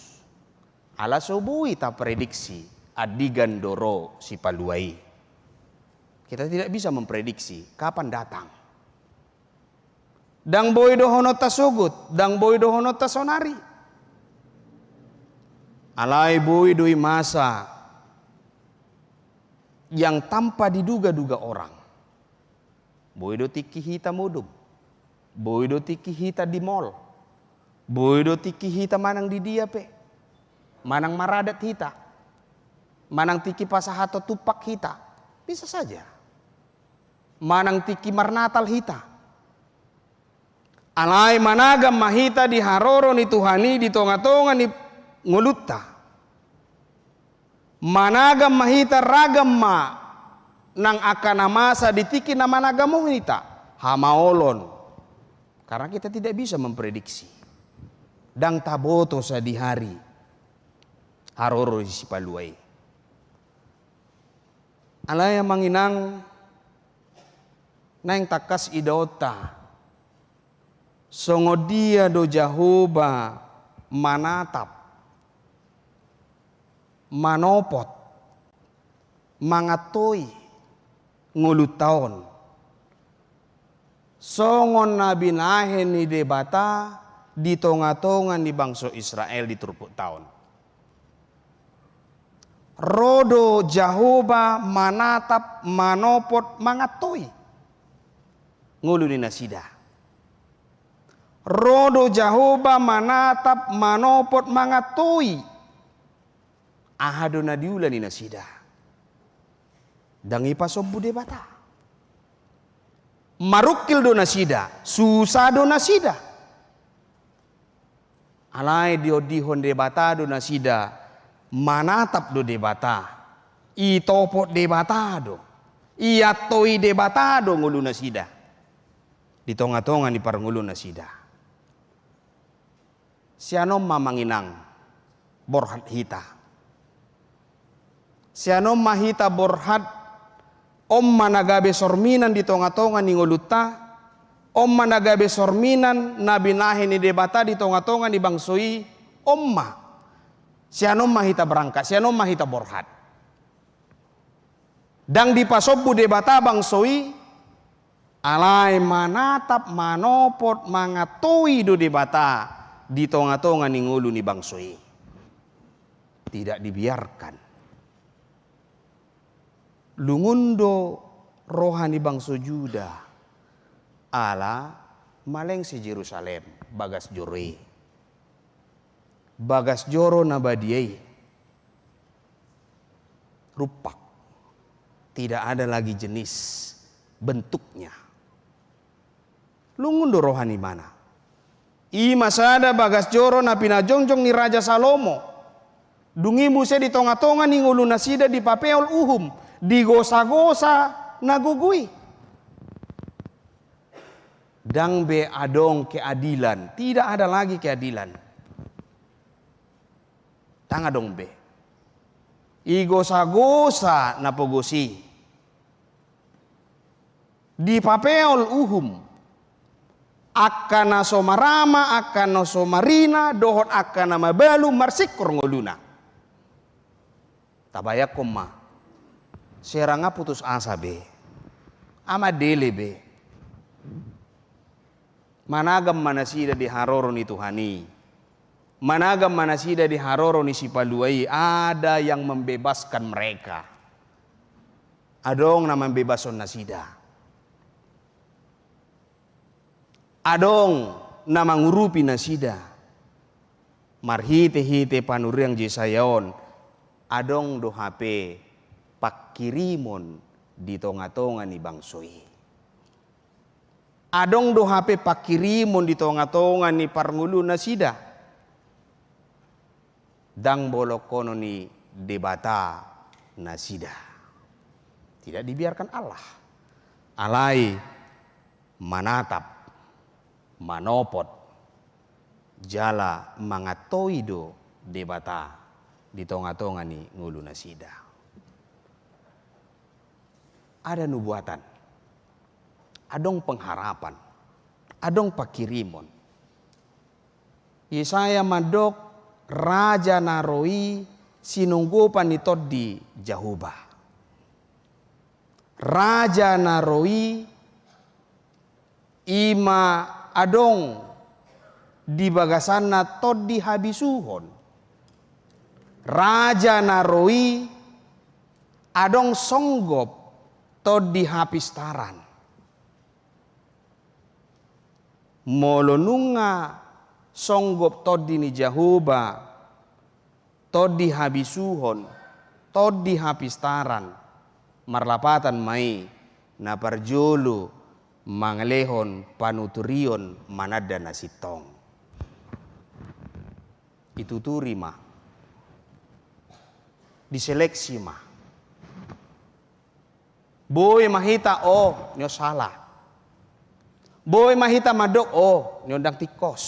Ala so boi taprediksi andigan do ro Sipalua i. Kita tidak bisa memprediksi kapan datang. Ndang boi dohononta sogot, ndang boi dohononta sonari. Alai boi do i masa yang tanpa diduga-duga orang. Boi do tingki hita modom. Boi do tingki hita di mall. Boi do tingki hita manang di dia pe. Manang maradat hita. Manang tingki pasahaton tumpak hita. Bisa saja. Manang tingki marnatal hita. Alai managam ma hita di haroro ni Tuhan i di tonga-tonga ni ngolunta. Managam ma hita, ragam ma nang angka na masa di tingki na managam on hita. Hamaolon. Karena kita tidak bisa memprediksi. Ndang taboto sadihari haroro ni Sipalua i. Alai amang inang, naeng tangkas idaonta songon dia do Jahowa manatap, manopot, mangantoi ngolunta on. Songon na binahen ni Debata di tonga-tonga ni bangso Israel di turpukta on. Ro do Jahowa manatap, manopot, mangantoi ngolu ni nasida. Ro do Jahowa manatap, manopot, mangantoi aha do na niula ni nasida. Ndang ipasombu Debata. Marungkil do nasida, susa do nasida. Alai diondihon Debata do nasida, manatap do Debata, itopot Debata do, iantoi Debata do ngolu nasida di tonga-tonga ni parngoluon nasida. Sian on ma amang inang, borhat hita. Sian on ma hita borhat, on ma na gabe sorminan di tonga-tonga ni ngolunta, on ma na gabe sorminan na binahen ni Debata di tonga-tonga ni bangso i, on ma. Sian on ma hita berangkat, sian on ma hita borhat. Ndang dipasombu Debata bangso i, alai manatap, manopot, mangatoi do Debata di tonga-tonga ni ngolu ni bangso i. Tidak dibiarkan. Lungun do roha ni bangso Juda, ala malengse Jerusalem, bagas joro i. Bagas joro na badia i. Rumpak. Tidak ada lagi jenis bentuknya. Lungun do roha ni ibana. I ma sada bagas joro na pinajongjong ni Raja Salomo. Dung i muse di tonga-tonga ni ngolunasida dipapeol uhum, digosa-gosa na gogo i. Ndang be adong keadilan, tidak ada lagi keadilan. Ndang adong be. Igosa-gosa na pogos i. Dipapeol uhum. Angka na so marama, angka na so marina, dohot angka na mabalu marsingkor ngoluna. Tabayangkon ma. Sera nga putus asa be. Nga mandele be. Managam ma nasida di haroro ni Tuhan i. Managam ma nasida di haroro ni Sipalua i. Ada yang membebaskan mereka. Adong na mambebashon nasida. Adong na mangurupi nasida. Marhite-hite panurian Jesaya on, adong do hape pangkirimon di tonga-tonga ni bangso i. Adong do hape pangkirimon di tonga-tonga ni parngolunasida. Ndang bolongkonon ni Debata nasida. Tidak dibiarkan Allah. Alai manatap, manopot, jala mangatoi do Debata di tonga-tonga ni ngolunasida. Ada nubuatan, adong pengharapan, adong pangkirimon. Yesaya mandok, raja na ro i sinonggopan ni tondi Jahowa. Raja na ro i i ma adong di bagasanna tondi habisuhon. Raja na ro i adong songgop tondi hapistaran. Molo nunga songgop tondi ni Jahowa, tondi habisuhon, tondi hapistaran, marlapatan ma i na parjolo mangalehon panuturion mananda na sintong. Dituturi ma. Diseleksi ma. Boi ma hita, o, nion sala. Boi ma hita mandok, o, nion ndang tingkos.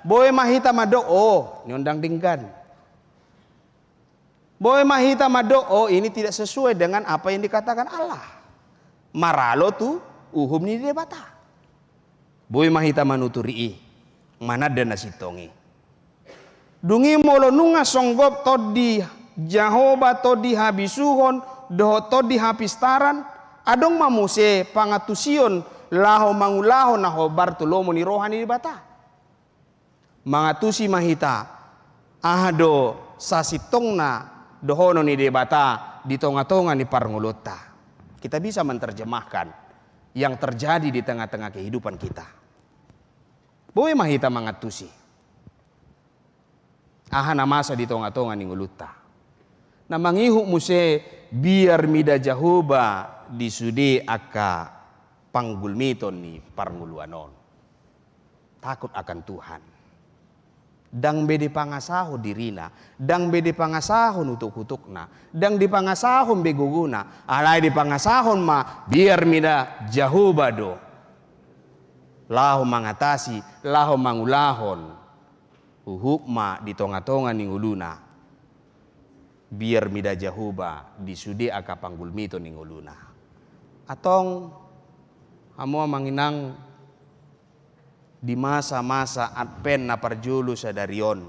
Boi ma hita mandok, o, nion ndang denggan. Boi ma hita mandok, o, ini tidak sesuai dengan apa yang dikatakan Allah. Maralo tu uhum ni Debata. Boi ma hita manuturi i, mananda na sintong i. Dung i molo nunga songgop tondi Jahowa, tondi habisuhon, dohot tondi hapistaran, adong ma muse pangantusion laho mangulahon na hombar tu lomo ni roha ni Debata. Mangantusi ma hita, aha do sasintongna dohonon ni Debata di tonga-tonga ni parngoluonta. Kita bisa menerjemahkan yang terjadi di tengah-tengah kehidupan kita. Boi ma hita mangantusi. Aha na masa di tonga-tonga ni ngolunta. Na mangihut muse biar mida Jahowa di sude angka panggulmiton ni parngoluan on. Takut akan Tuhan. Ndang be dipangasahon dirina, ndang be dipangasahon utuk-utukna, ndang dipangasahon be gogona, alai dipangasahon ma biar mida Jahowa do. Laho mangatasi, laho mangulahon. Huhut ma di tonga-tonga ni ngoluna. Biar mida Jahowa di sude angka panggulmiton ni ngoluna. Antong, hamu amang inang, di masa-masa Advent na parjolo sadari on,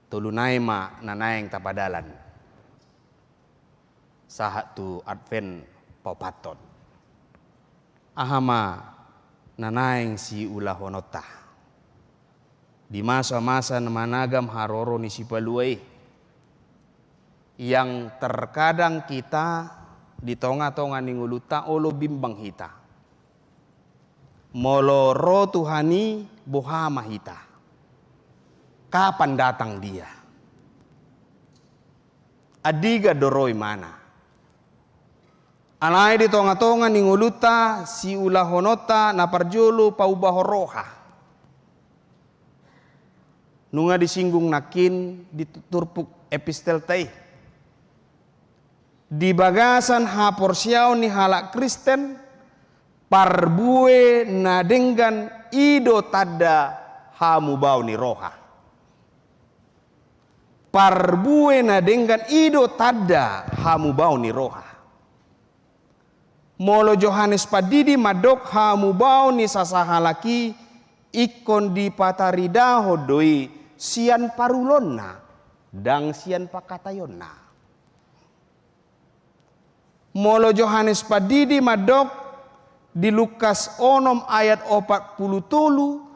tolu nai ma na naeng tapadalan sahat tu Advent paopathon. Aha ma na naeng siulahononta di masa-masa na managam haroro ni Sipalua i? Yang terkadang kita di tonga-tonga ni ngolunta olo bimbang hita. Molo ro Tuhan i, boha ma hita? Kapan datang Dia? Andigan do ro Ibana? Alai di tonga-tonga ni ngolunta, siulahononta na parjolo paubahon roha. Nunga disinggung nangkin di turpuk epistelta i. Di bagasan haporseaon ni halak Kristen, parbue na denggan i do tanda hamubaon ni roha. Parbue na denggan i do tanda hamubaon ni roha. Molo Johannes Pandidi mandok hamubaon ni sasahalak i, ingkon dipataridahon do i sian parulonna, ndang sian pangkataionna. Molo Johannes Pandidi mandok di Lukas onom ayat opat pulu tolu,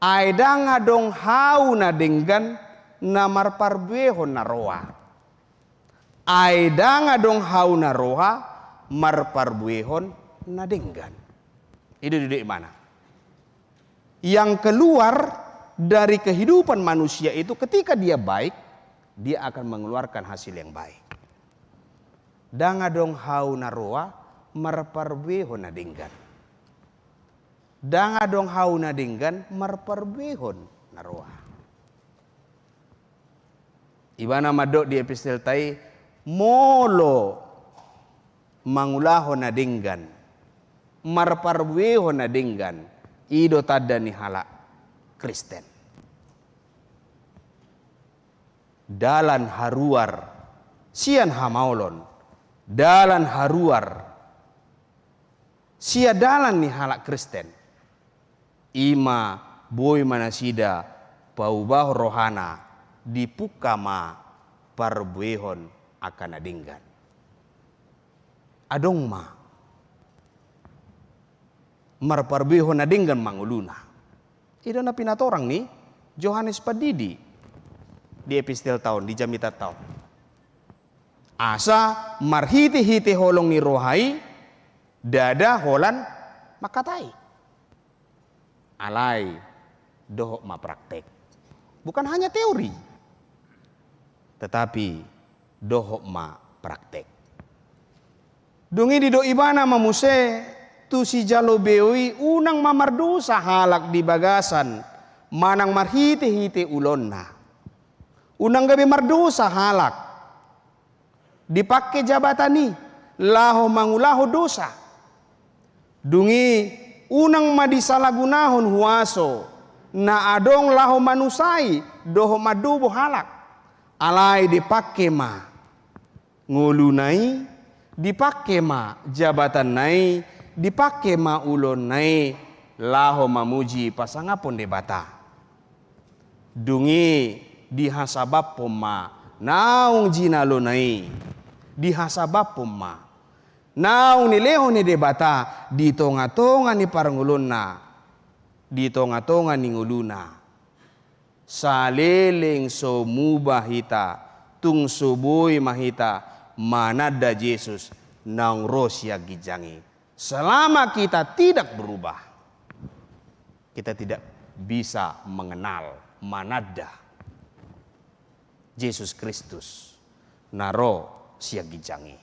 ai ndang adong hau na denggan na marparbuehon na roa. Ai ndang adong hau na roa marparbuehon na denggan. I do didok Ibana. Yang keluar dari kehidupan manusia itu, ketika dia baik, dia akan mengeluarkan hasil yang baik. Ndang adong hau na roa marparbuehon na denggan. Ndang adong hau na denggan marparbuehon na roa. Ibana mandok di epistelta i, molo mangulahon na denggan, marparbuehon na denggan, i do tanda ni halak Kristen. Dalan haruar sian hamaolon, dalan haruar sian dalan ni halak Kristen, i ma boi ma nasida paubahon rohana, dipungka ma parbuehon angka na denggan. Adong ma marparbuehon na denggan ma ngoluna. I do na pinatorang ni Johannes Pandidi di epistelta on, di jamitanta on. Asa marhite-hite holong ni roha i, ndada holan mangkatai. Alai dohot ma praktek. Bukan hanya teori, tetapi dohot ma praktek. Dung i didok Ibana ma muse tu sijalo beo i, unang ma mardosa halak di bagasan manang marhite-hite ulaonna. Unang gabe mardosa halak dipangke jabatan i laho mangulahon dosa. Dung i unang ma disalagunahon huaso na adong laho manusai dohot mandobo halak. Alai dipangke ma ngoluna i, dipangke ma jabatanna i, dipangke ma ulaonna i laho mamuji pasangaphon Debata. Dung i dihasabamhon ma naung jinalona i, dihasabamhon ma naung nilehon ni Debata di tonga-tonga ni parngoluonna, di tonga-tonga ni ngoluna. Saleleng so muba hita, tung so boi ma hita mananda Jesus naung ro sian ginjang i. Selama kita tidak berubah, kita tidak bisa mengenal, mananda Jesus Kristus na ro sian ginjang i.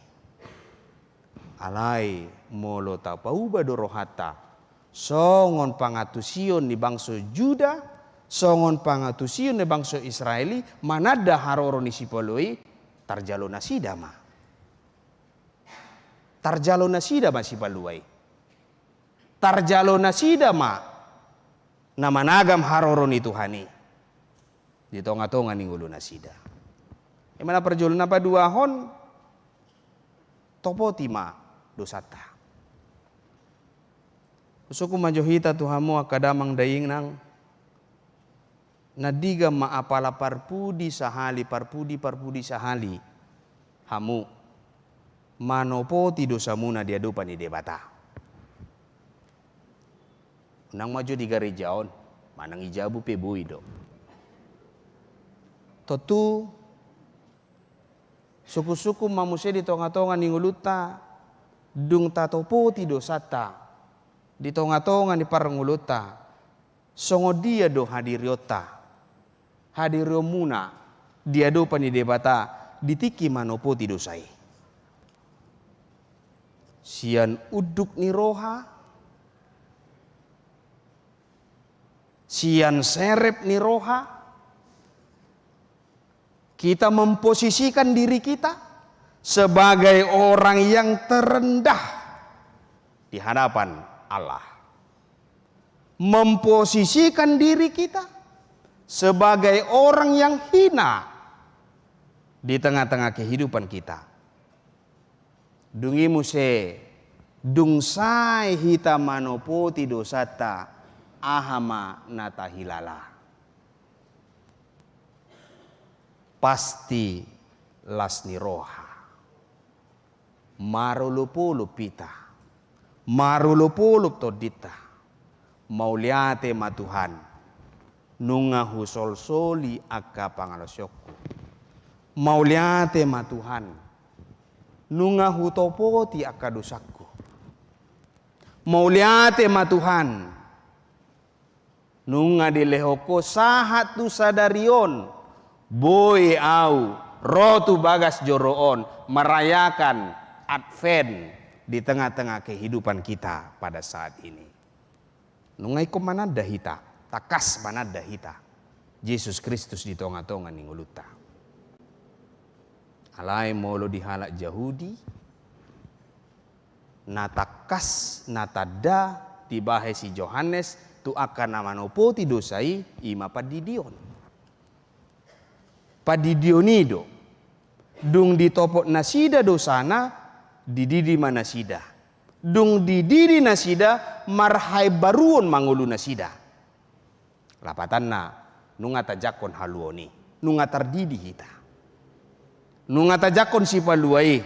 Alai molo tapauba do rohanta songon pangantusion ni bangso Juda, songon pangantusion ni bangso Israel i, mananda haroro ni Sipalua i, tarjalo nasida ma. Tarjalo nasida ma Sipalua i. Tarjalo nasida ma na managam haroro ni Tuhan i. di tonga-tonga ni ngolu nasida. Ima na parjolo. Na paduahon, topoti ma dosanta. Husungkun ma jo hita tu hamu angka damang dainang, na dang ma apala parpudi sahali, parpudi, parpudi sahali hamu manopoti dosamuna di adopan ni Debata. Unang ma jo di gareja on, manang di jabu pe boi do. Tontu sungkun-sungkun ma muse di tonga-tonga ni ngolunta, dung tatopoti dosanta di tonga-tonga ni parngoluonta, songon dia do hadirionta, hadirionmuna di adopan ni Debata di tingki manopoti dosa i? Sian unduk ni roha, sian serep ni roha, kita memposisikan diri kita sebagai orang yang terendah di hadapan Allah. Memposisikan diri kita sebagai orang yang hina di tengah-tengah kehidupan kita. Dung i muse, dung sae hita manopoti dosanta, aha ma na tahilala? Pasti las ni roha. Marolop-olop hita. Marolop-olop tondinta. Mauliate ma Tuhan, nunga husolsoli angka pangalaosionku. Mauliate ma Tuhan, nunga hutopoti angka dosangku. Mauliate ma Tuhan, nunga dilehon Ho sahat tu sadari on, boi ahu ro tu bagas joro on merayakan Advent di tengah-tengah kehidupan kita pada saat ini. Nunga ingkon mananda hita, tangkas mananda hita Jesus Kristus di tonga-tonga ni ngolunta. Alai molo di halak Jahudi, na tangkas na tanda dibahen si Johannes tu angka na manopoti dosa i, ima pandidion. Pandidion i do. Dung ditopot nasida dosana, dididi ma nasida. Dung dididi nasida, marhaimbaruon ma ngolu nasida. Lapatanna, nunga tajangkon haluaon i, nunga tardidi hita. Nunga tajangkon Sipalua i.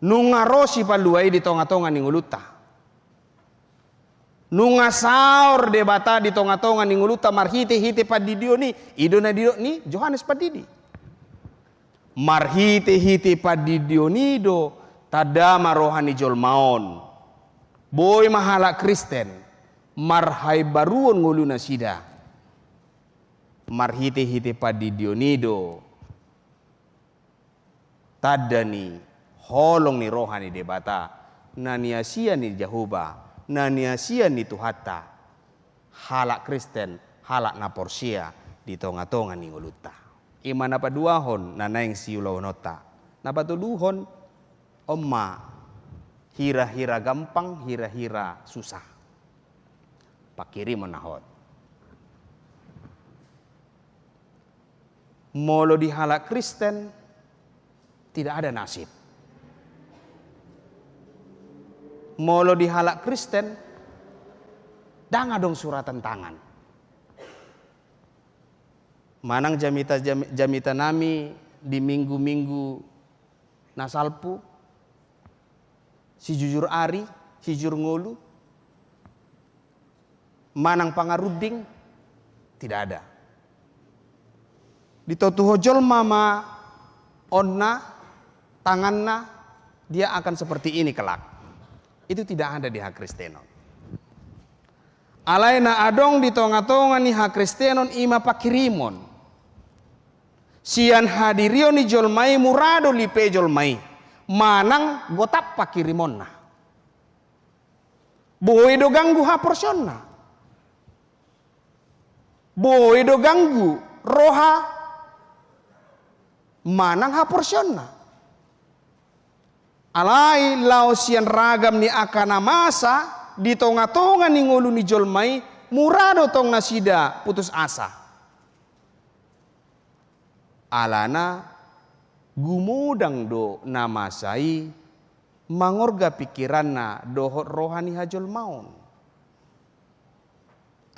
Nunga ro Sipalua i di tonga-tonga ni ngolunta. Nunga saor Debata di tonga-tonga ni ngolunta marhite-hite pandidion i. I do na didok ni Johannes Pandidi. Marhite-hite pandidion i do tanda ma roha ni jolma on. Boi ma halak Kristen marhaimbaruon ngolu nasida. Marhite-hite pandidion i do tanda ni holong ni roha ni Debata, na niasian ni Jahowa, na niasian ni Tuhanta, halak Kristen, halak na porsea di tonga-tonga ni ngolunta. Ima na paduahon na naeng siulaonta. Na patoluhon, on ma hira-hira gampang, hira-hira susah. Pangkirimon na hot. Molo di halak Kristen, tidak ada nasib. Molo di halak Kristen, dang adong suratan tangan. Manang jamita, jam-, jamita nami di minggu-minggu na salpu, sijujur ari, sijujur ngolu, manang pangarunding, tidak ada. Ditotuhon jolma ma onna, tanganna, dia akan seperti ini kelak. Itu tidak ada di hakristenon. Alai na adong di tonga-tonga ni hakristenon ima pangkirimon. Sian hadirion ni jolma i mura do lipe jolma i, manang gotap pangkirimonna. Boi do ganggu haporseaonna. Boi do ganggu roha manang haporseaonna. Alai laos sian ragam ni angka na masa di tonga-tonga ni ngolu ni jolma i, Mura do tong nasida putus asa. Alana gumodang do na masa i mangorga pikiranna dohot roha ni hajolmaon.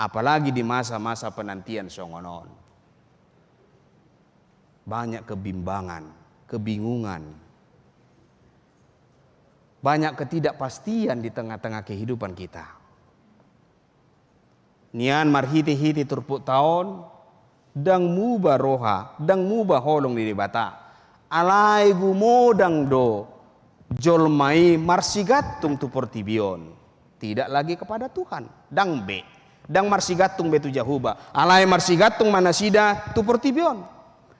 Apalagi di masa-masa penantian songon on. Banyak kebimbangan, kebingungan. Banyak ketidakpastian di tengah-tengah kehidupan kita. Nian marhite-hite turpukta on, ndang muba roha, ndang muba holong ni Debata. Alai gumodang do jolma i marsigantung tu portibi on. Tidak lagi kepada Tuhan. Ndang be. Ndang marsigantung be tu Jahowa. Alai marsigantung ma nasida tu portibi on.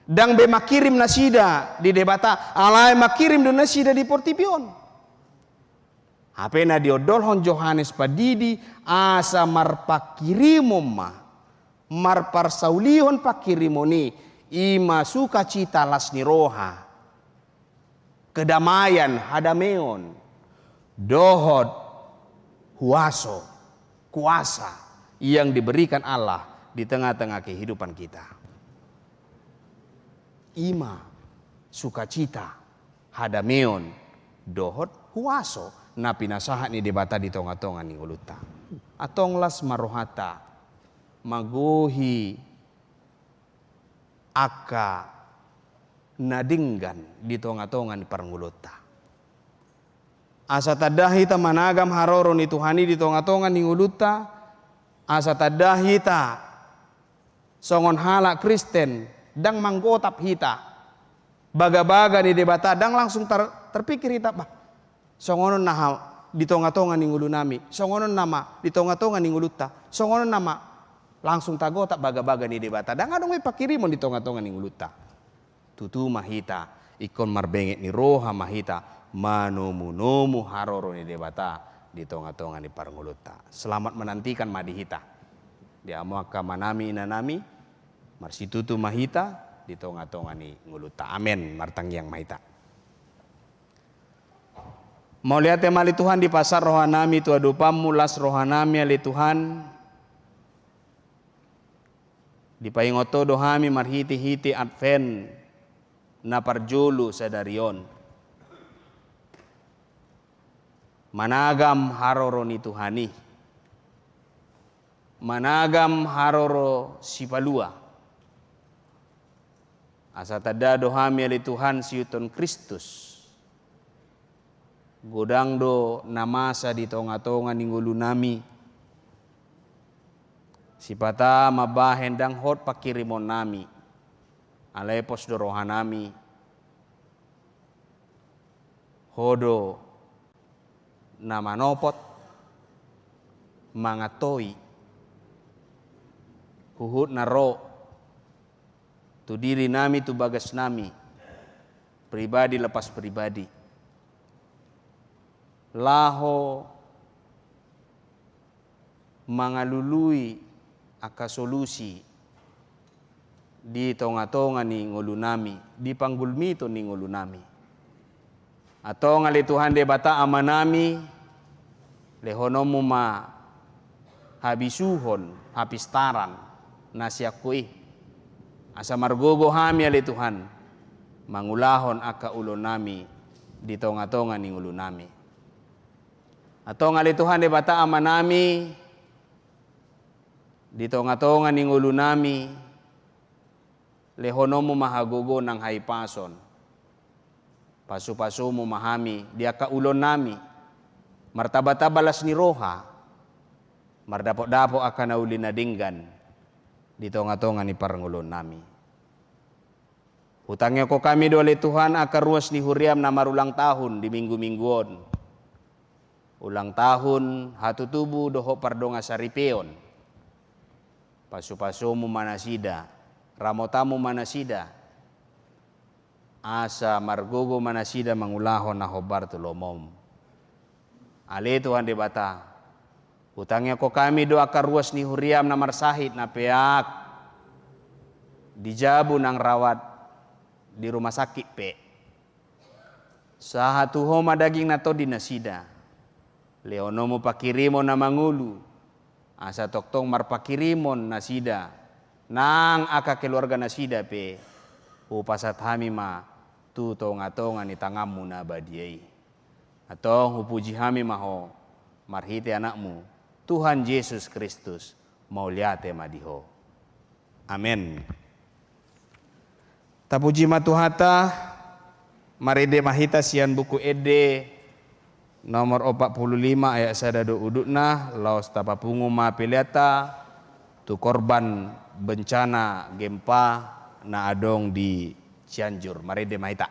Ndang be mangkirim nasida di Debata. Alai mangkirim do nasida di portibi on. Hape na diondolhon Johannes Pandidi asa marpangkirimon ma, marparsaulihon pangkirimon i, i ma sukacita las ni roha, kedamaian, hadameon, dohot huaso, kuasa yang diberikan Allah di tengah-tengah kehidupan kita. I ma sukacita, hadameon, dohot huaso na pinasahat ni Debata di tonga-tonga ni ngolunta. Antong las ma rohanta magohi angka na denggan di tonga-tonga ni parngoluonta. Asa tanda hita managam haroro ni Tuhan i di tonga-tonga ni ngolunta, asa tanda hita songon halak Kristen, ndang manggotap hita. Bagabaga ni Debata, ndang langsung tar-, terpikir hita, bah, songon on nama di tonga-tonga ni ngolunami, songon on nama di tonga-tonga ni ngolunta, songon on nama langsung tagotap bagabaga ni Debata. Ndang adong be pangkirimon di tonga-tonga ni ngolunta. Tutu ma hita, ingkon marbenget ni roha ma hita, manomu-nomu haroro ni Debata di tonga-tonga ni parngoluonta. Selamat menantikan ma di hita. Di hamu angka amanami, inanami, marsitutu ma hita di tonga-tonga ni ngolunta. Amen. Martangiang ma hita. Mauliate ma ale Tuhan, dipasahat rohanami tu adopanmu, las rohanami ale Tuhan. Dipaingot Ho do hami marhite-hite Advent na parjolo sadari on. Managam haroro ni Tuhan i. Managam haroro sipalua. Asa tanda do hami ale Tuhan siihuthon Kristus. Godang do na masa di tonga-tonga ni ngolunami. Sipata mambahen ndang hot pangkirimonnami. Alai pos do rohanami. Ho do na manopot, mangantoi, huhut na ro, tu dirinami, tu bagasnami, pribadi lepas pribadi. Laho mangalului angka solusi di tonga-tonga ni ngolunami, di panggulmiton ni ngolunami. Antong ale Tuhan Debata Amanami, lehononmu ma habisuhon, hapistaran, na sian Ho i. Asa margogo hami ale Tuhan, mangulahon angka ulaonnami di tonga-tonga ni ngolunami. Antong ale Tuhan Debata Amanami, di tonga-tonga ni ngolunami, lehononmu ma hagogoon nang hahipason. Pasu-pasumu ma hami di angka ulaonnami, martaba-taba las ni roha, mardapot-dapot angka na uli na denggan di tonga-tonga ni parngoluonnami. Hutangiangkon hami do ale Tuhan angka ruas ni huriam na marulang tahun di minggu-minggu on. Ulang tahun hatutubu dohot pardongansaripeon. Pasu-pasumu ma nasida, ramotanmu ma nasida. Asa margogo ma nasida mangulahon na hombar tu lomom. Ale Tuhan Debata, hutangiangkon hami do angka ruas ni huriam na marsahit, na peak, di jabu nang rawat di rumah sakit pe. Sahat tu Ho ma daging na tondi nasida. Lehononmu pangkirimon na mangolu, asa tongtong marpanghirimon nasida, nang angka keluarga nasida pe, hupasahat hami ma tu tongatonga ni tanganmu na badia i. Antong hupuji hami ma ho, marhite anakmu, Tuhan Jesus Kristus, mauliate ma di ho. Amen. Tapuji ma Tuhanta, marende ma hita sian Buku Ende nomor opat puluh lima ayat sada do udutna, laos tapapungu ma peleanta tu korban bencana gempa na adong di Cianjur. Marende ma hita.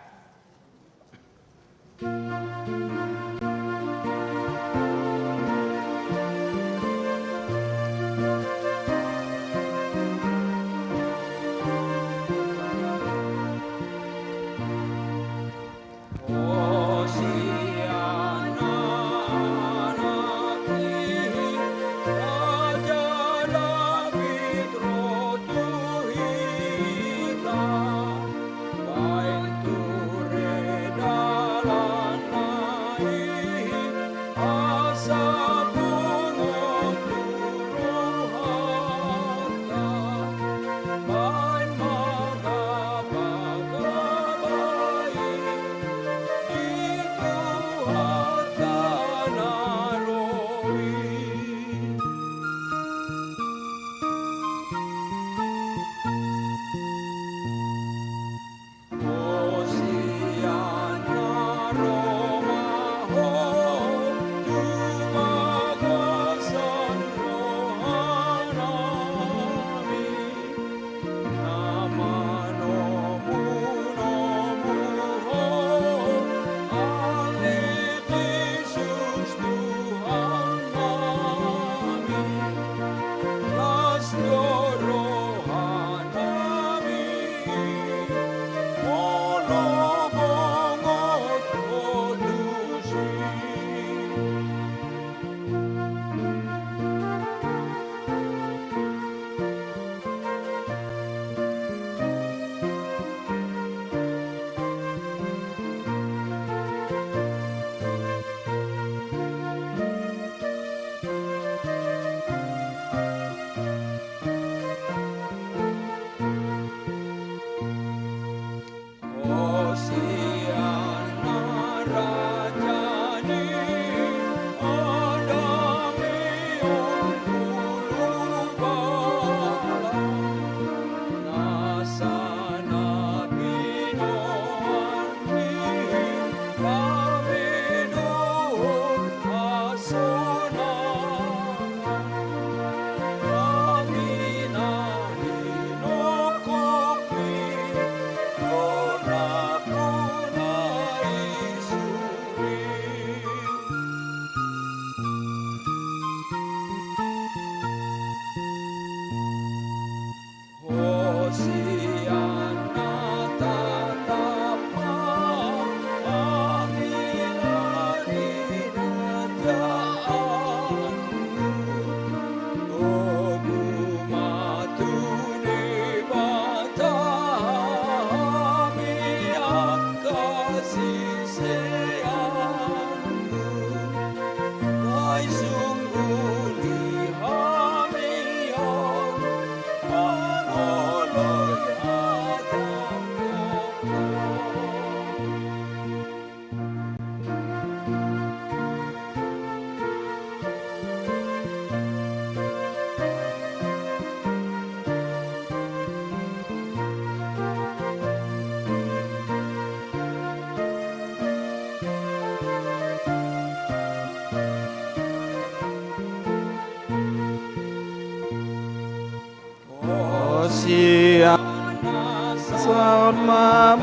Hosiana, saut ma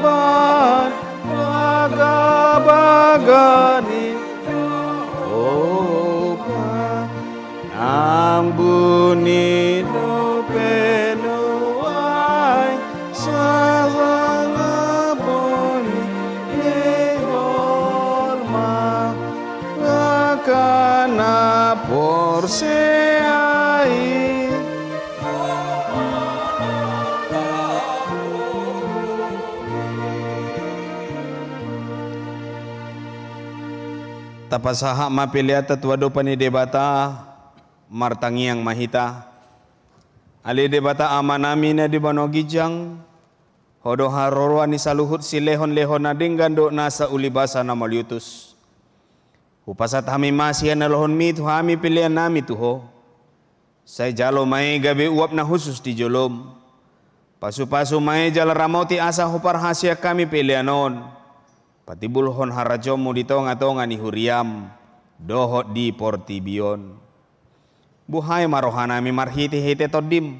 bagabaga ni Jahowa, nang buni dope nuaeng sasangap boni ni jolma, angka na porsea i. Tapasahat ma peleanta tu adopan ni Debata. Martangiang ma hita. Ale Debata Amanami na di banua ginjang, Ho do haroroan ni saluhut silehonlehon na denggan dohot nasa ulibasa na mauliutus. Hupasahat hami ma sian na nilolohonmi tu hami peleannami tu Ho. Sai jalo ma i gabe uap na hushus di jolom. Pasupasu ma i jala ramoti asa huparhaseang hami pelean on patimbulhon harajaonmu di tongatonga ni huriam dohot di portibi on. Buhai ma rohanami marhitehite Tondim,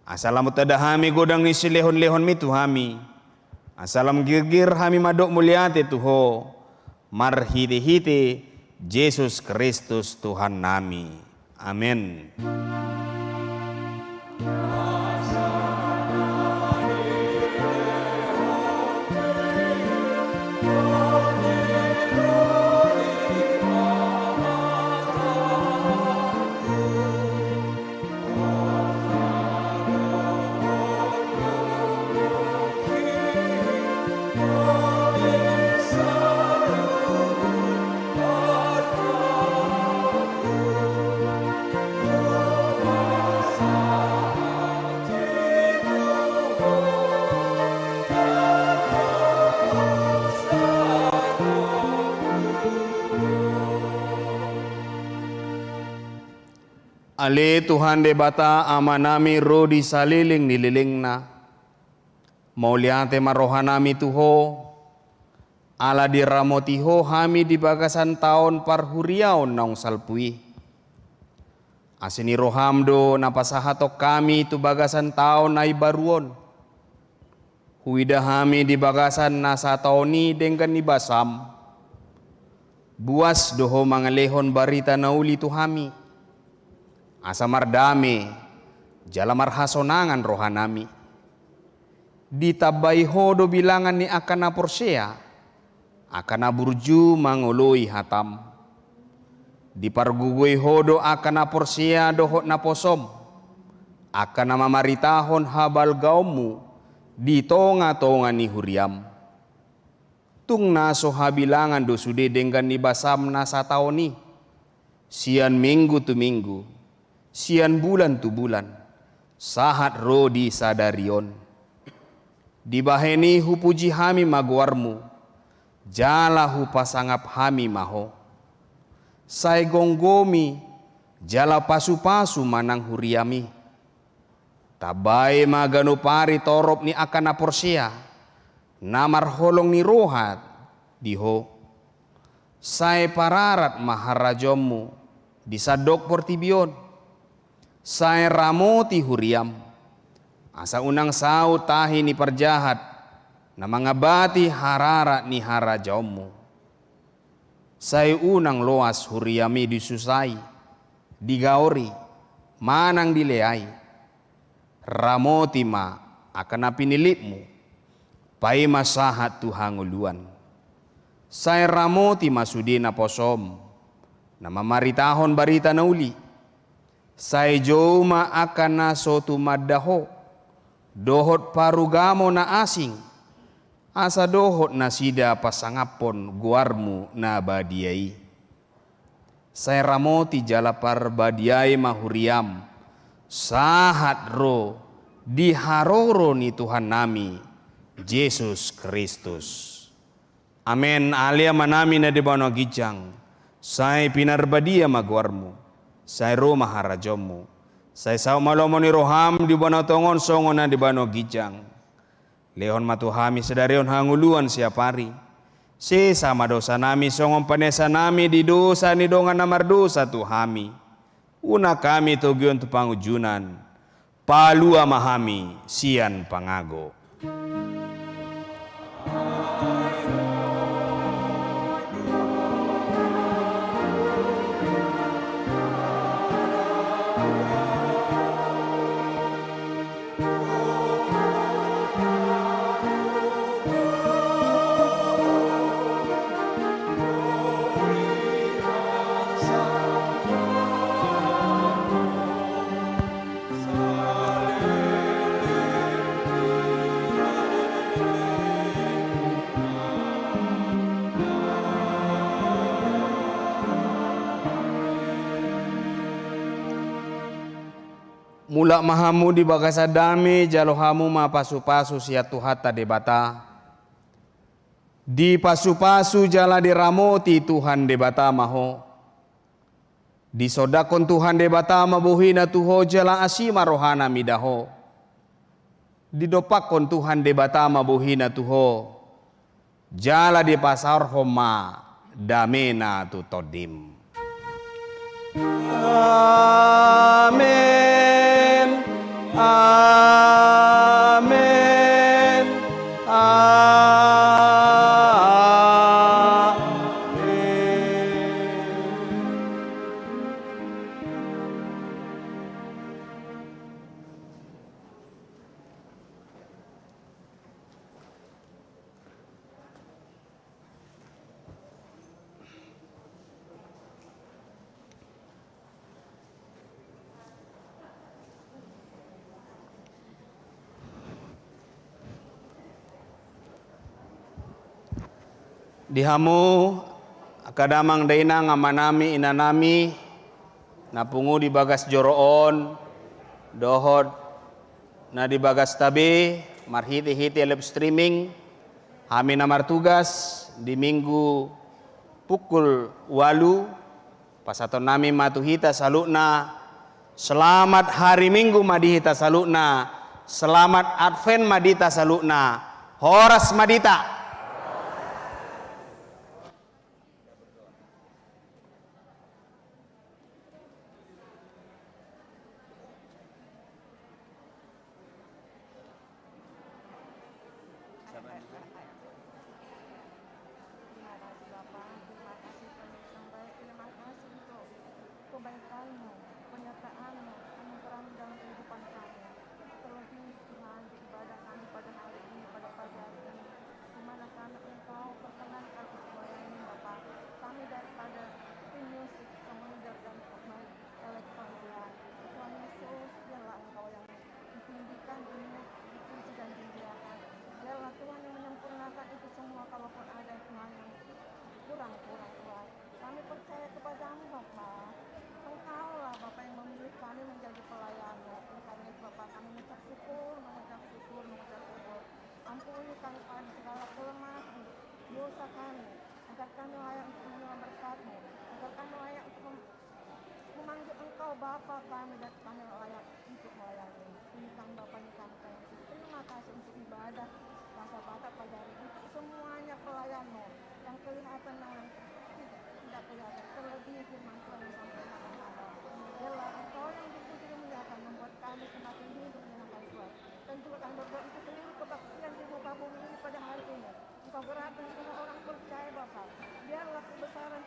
asa lam tanda hami godang ni silehonlehonmi tu hami, asa lam girgir hami mandok mauliate tu Ho, marhitehite Jesus Kristus Tuhannami. Amen. Ale Tuhan Debata Amanami ro di saleleng ni lelengna, mauliate ma rohanami tu Ho, ala diramoti Ho hami di bagasan taon parhuriaon naung salpu i. Asi ni roham do na pasahathon hami tu bagasan taon na imbaru on. Huida hami di bagasan na sataon i denggan ni basam. Buas do Ho mangalehon barita na uli tu hami, asa mardame jala marhasonangan rohanami. Ditambai Ho do bilangan ni angka na porsea, angka na burju mangoloi hatam. Dipargogoi Ho do angka na porsea dohot naposom, angka na mamaritahon habalgaonmu di tongatonga ni huriam. Tung na so habilangan do sude denggan ni basam na sataon i, sian minggu tu minggu, sian bulan tu bulan, sahat ro di sadari on. Dibahen i hupuji hami ma goarmu, jala hupasangap hami ma Ho. Sai gomgomi jala pasupasu ma nang huriami. Tambai ma ganup ari torop ni angka na porsea, na marholong ni roha di Ho. Sai pararat ma harajaonmu di sandok portibi on. Sai ramoti huriam, asa unang saut tahi ni parjahat na mangambati hararat ni harajaonmu. Sai unang loas huriami disusai, digaori, manang dileai. Ramoti ma angka na pinillitmu, paima sahat tu hangoluan. Sai ramoti ma sude naposom, na mamaritahon barita na uli. Sai jou ma angka na so tumanda Ho, dohot parugamo na asing, asa dohot nasida pasangaphon goarmu na badia i. Sai ramoti jala parbadiai ma huriam, sahat ro di haroro ni Tuhannami Jesus Kristus. Amen. Ale Amanami na di banua ginjang, sai pinarbadia ma goarmu, sai ro ma harajaonmu, sai saut ma lomo ni roham di banua tonga on songon na di banua ginjang. Lehon ma tu hami sadari on hangoluan siapari. Sesa ma dosanami songon panesanami di dosa ni dongan na mardosa tu hami. Unang hami togihon tu pangunjunan. Palua ma hami sian pangago. Mulak ma hamu di bagasan dame, jalo hamu ma pasupasu sian Tuhanta Debata. Dipasupasu jala diramoti Tuhan Debata ma ho. Disondangkon Tuhan Debata ma bohina tu ho jala asi ma rohana mida ho. Didompakkon Tuhan Debata ma bohina tu ho, jala dipasaorhon ma damena tu tondim. Amen. Amen. Amen. Di hamu angka damang dainang, amanami, inanami, na pungu di bagas joro on dohot na di bagasta be marhitehite live streaming, hami na martugas di Minggu pukul ualu, pasahatonnami ma tu hita saluhutna, selamat hari Minggu ma di hita saluhutna, selamat Advent ma di hita saluhutna, horas ma di hita. Terima kasih, Bapa. Terima kasih, Tuhan yang baik. Terima kasih untuk kebaikan-Mu, penyertaan-Mu, anugerah-Mu dalam kehidupan kami. Terlebih, Tuhan, di ibadah kami pada hari ini, pada pagi hari ini, di mana kami Engkau perkenankan untuk melayani, Bapa. Kami daripada tim musik, kemudian dan pemain elektronika. Tuhan Yesus, biarlah Engkau yang ditinggikan, dipuji dan dimuliakan. Biarlah Tuhan yang menyempurnakan itu semua, kalaupun ada, Tuhan, yang kurang-kurang, Tuhan. Kami percaya kepada-Mu, Bapa. Engkaulah, Bapa, yang memilih kami menjadi pelayan-Mu. Oleh karena itu, Bapa, kami mengucap syukur, mengucap syukur, mengucap syukur. Ampuni kami pada segala kelemahan, dosa kami, agar kami layak untuk menerima berkat-Mu, agar kami layak untuk mem-, memanggil Engkau Bapa kami, dan kami layak untuk melayani. Ini kami, Bapa, ini kami, kami. Terima kasih untuk ibadah Pasca Batak pada hari ini, untuk semuanya pelayan-Mu yang kelihatan dan yang tidak kelihatan, terlebih firman Tuhan yang disampaikan oleh Abang. Biarlah Engkau yang dipuji dan dimuliakan, membuat kami semakin hidup menyenangkan Tuhan. Dan juga kami berdoa untuk seluruh kebaktian di muka bumi ini pada hari ini. Engkau gerakkan semua orang percaya, Bapa. Biarlah kebesaran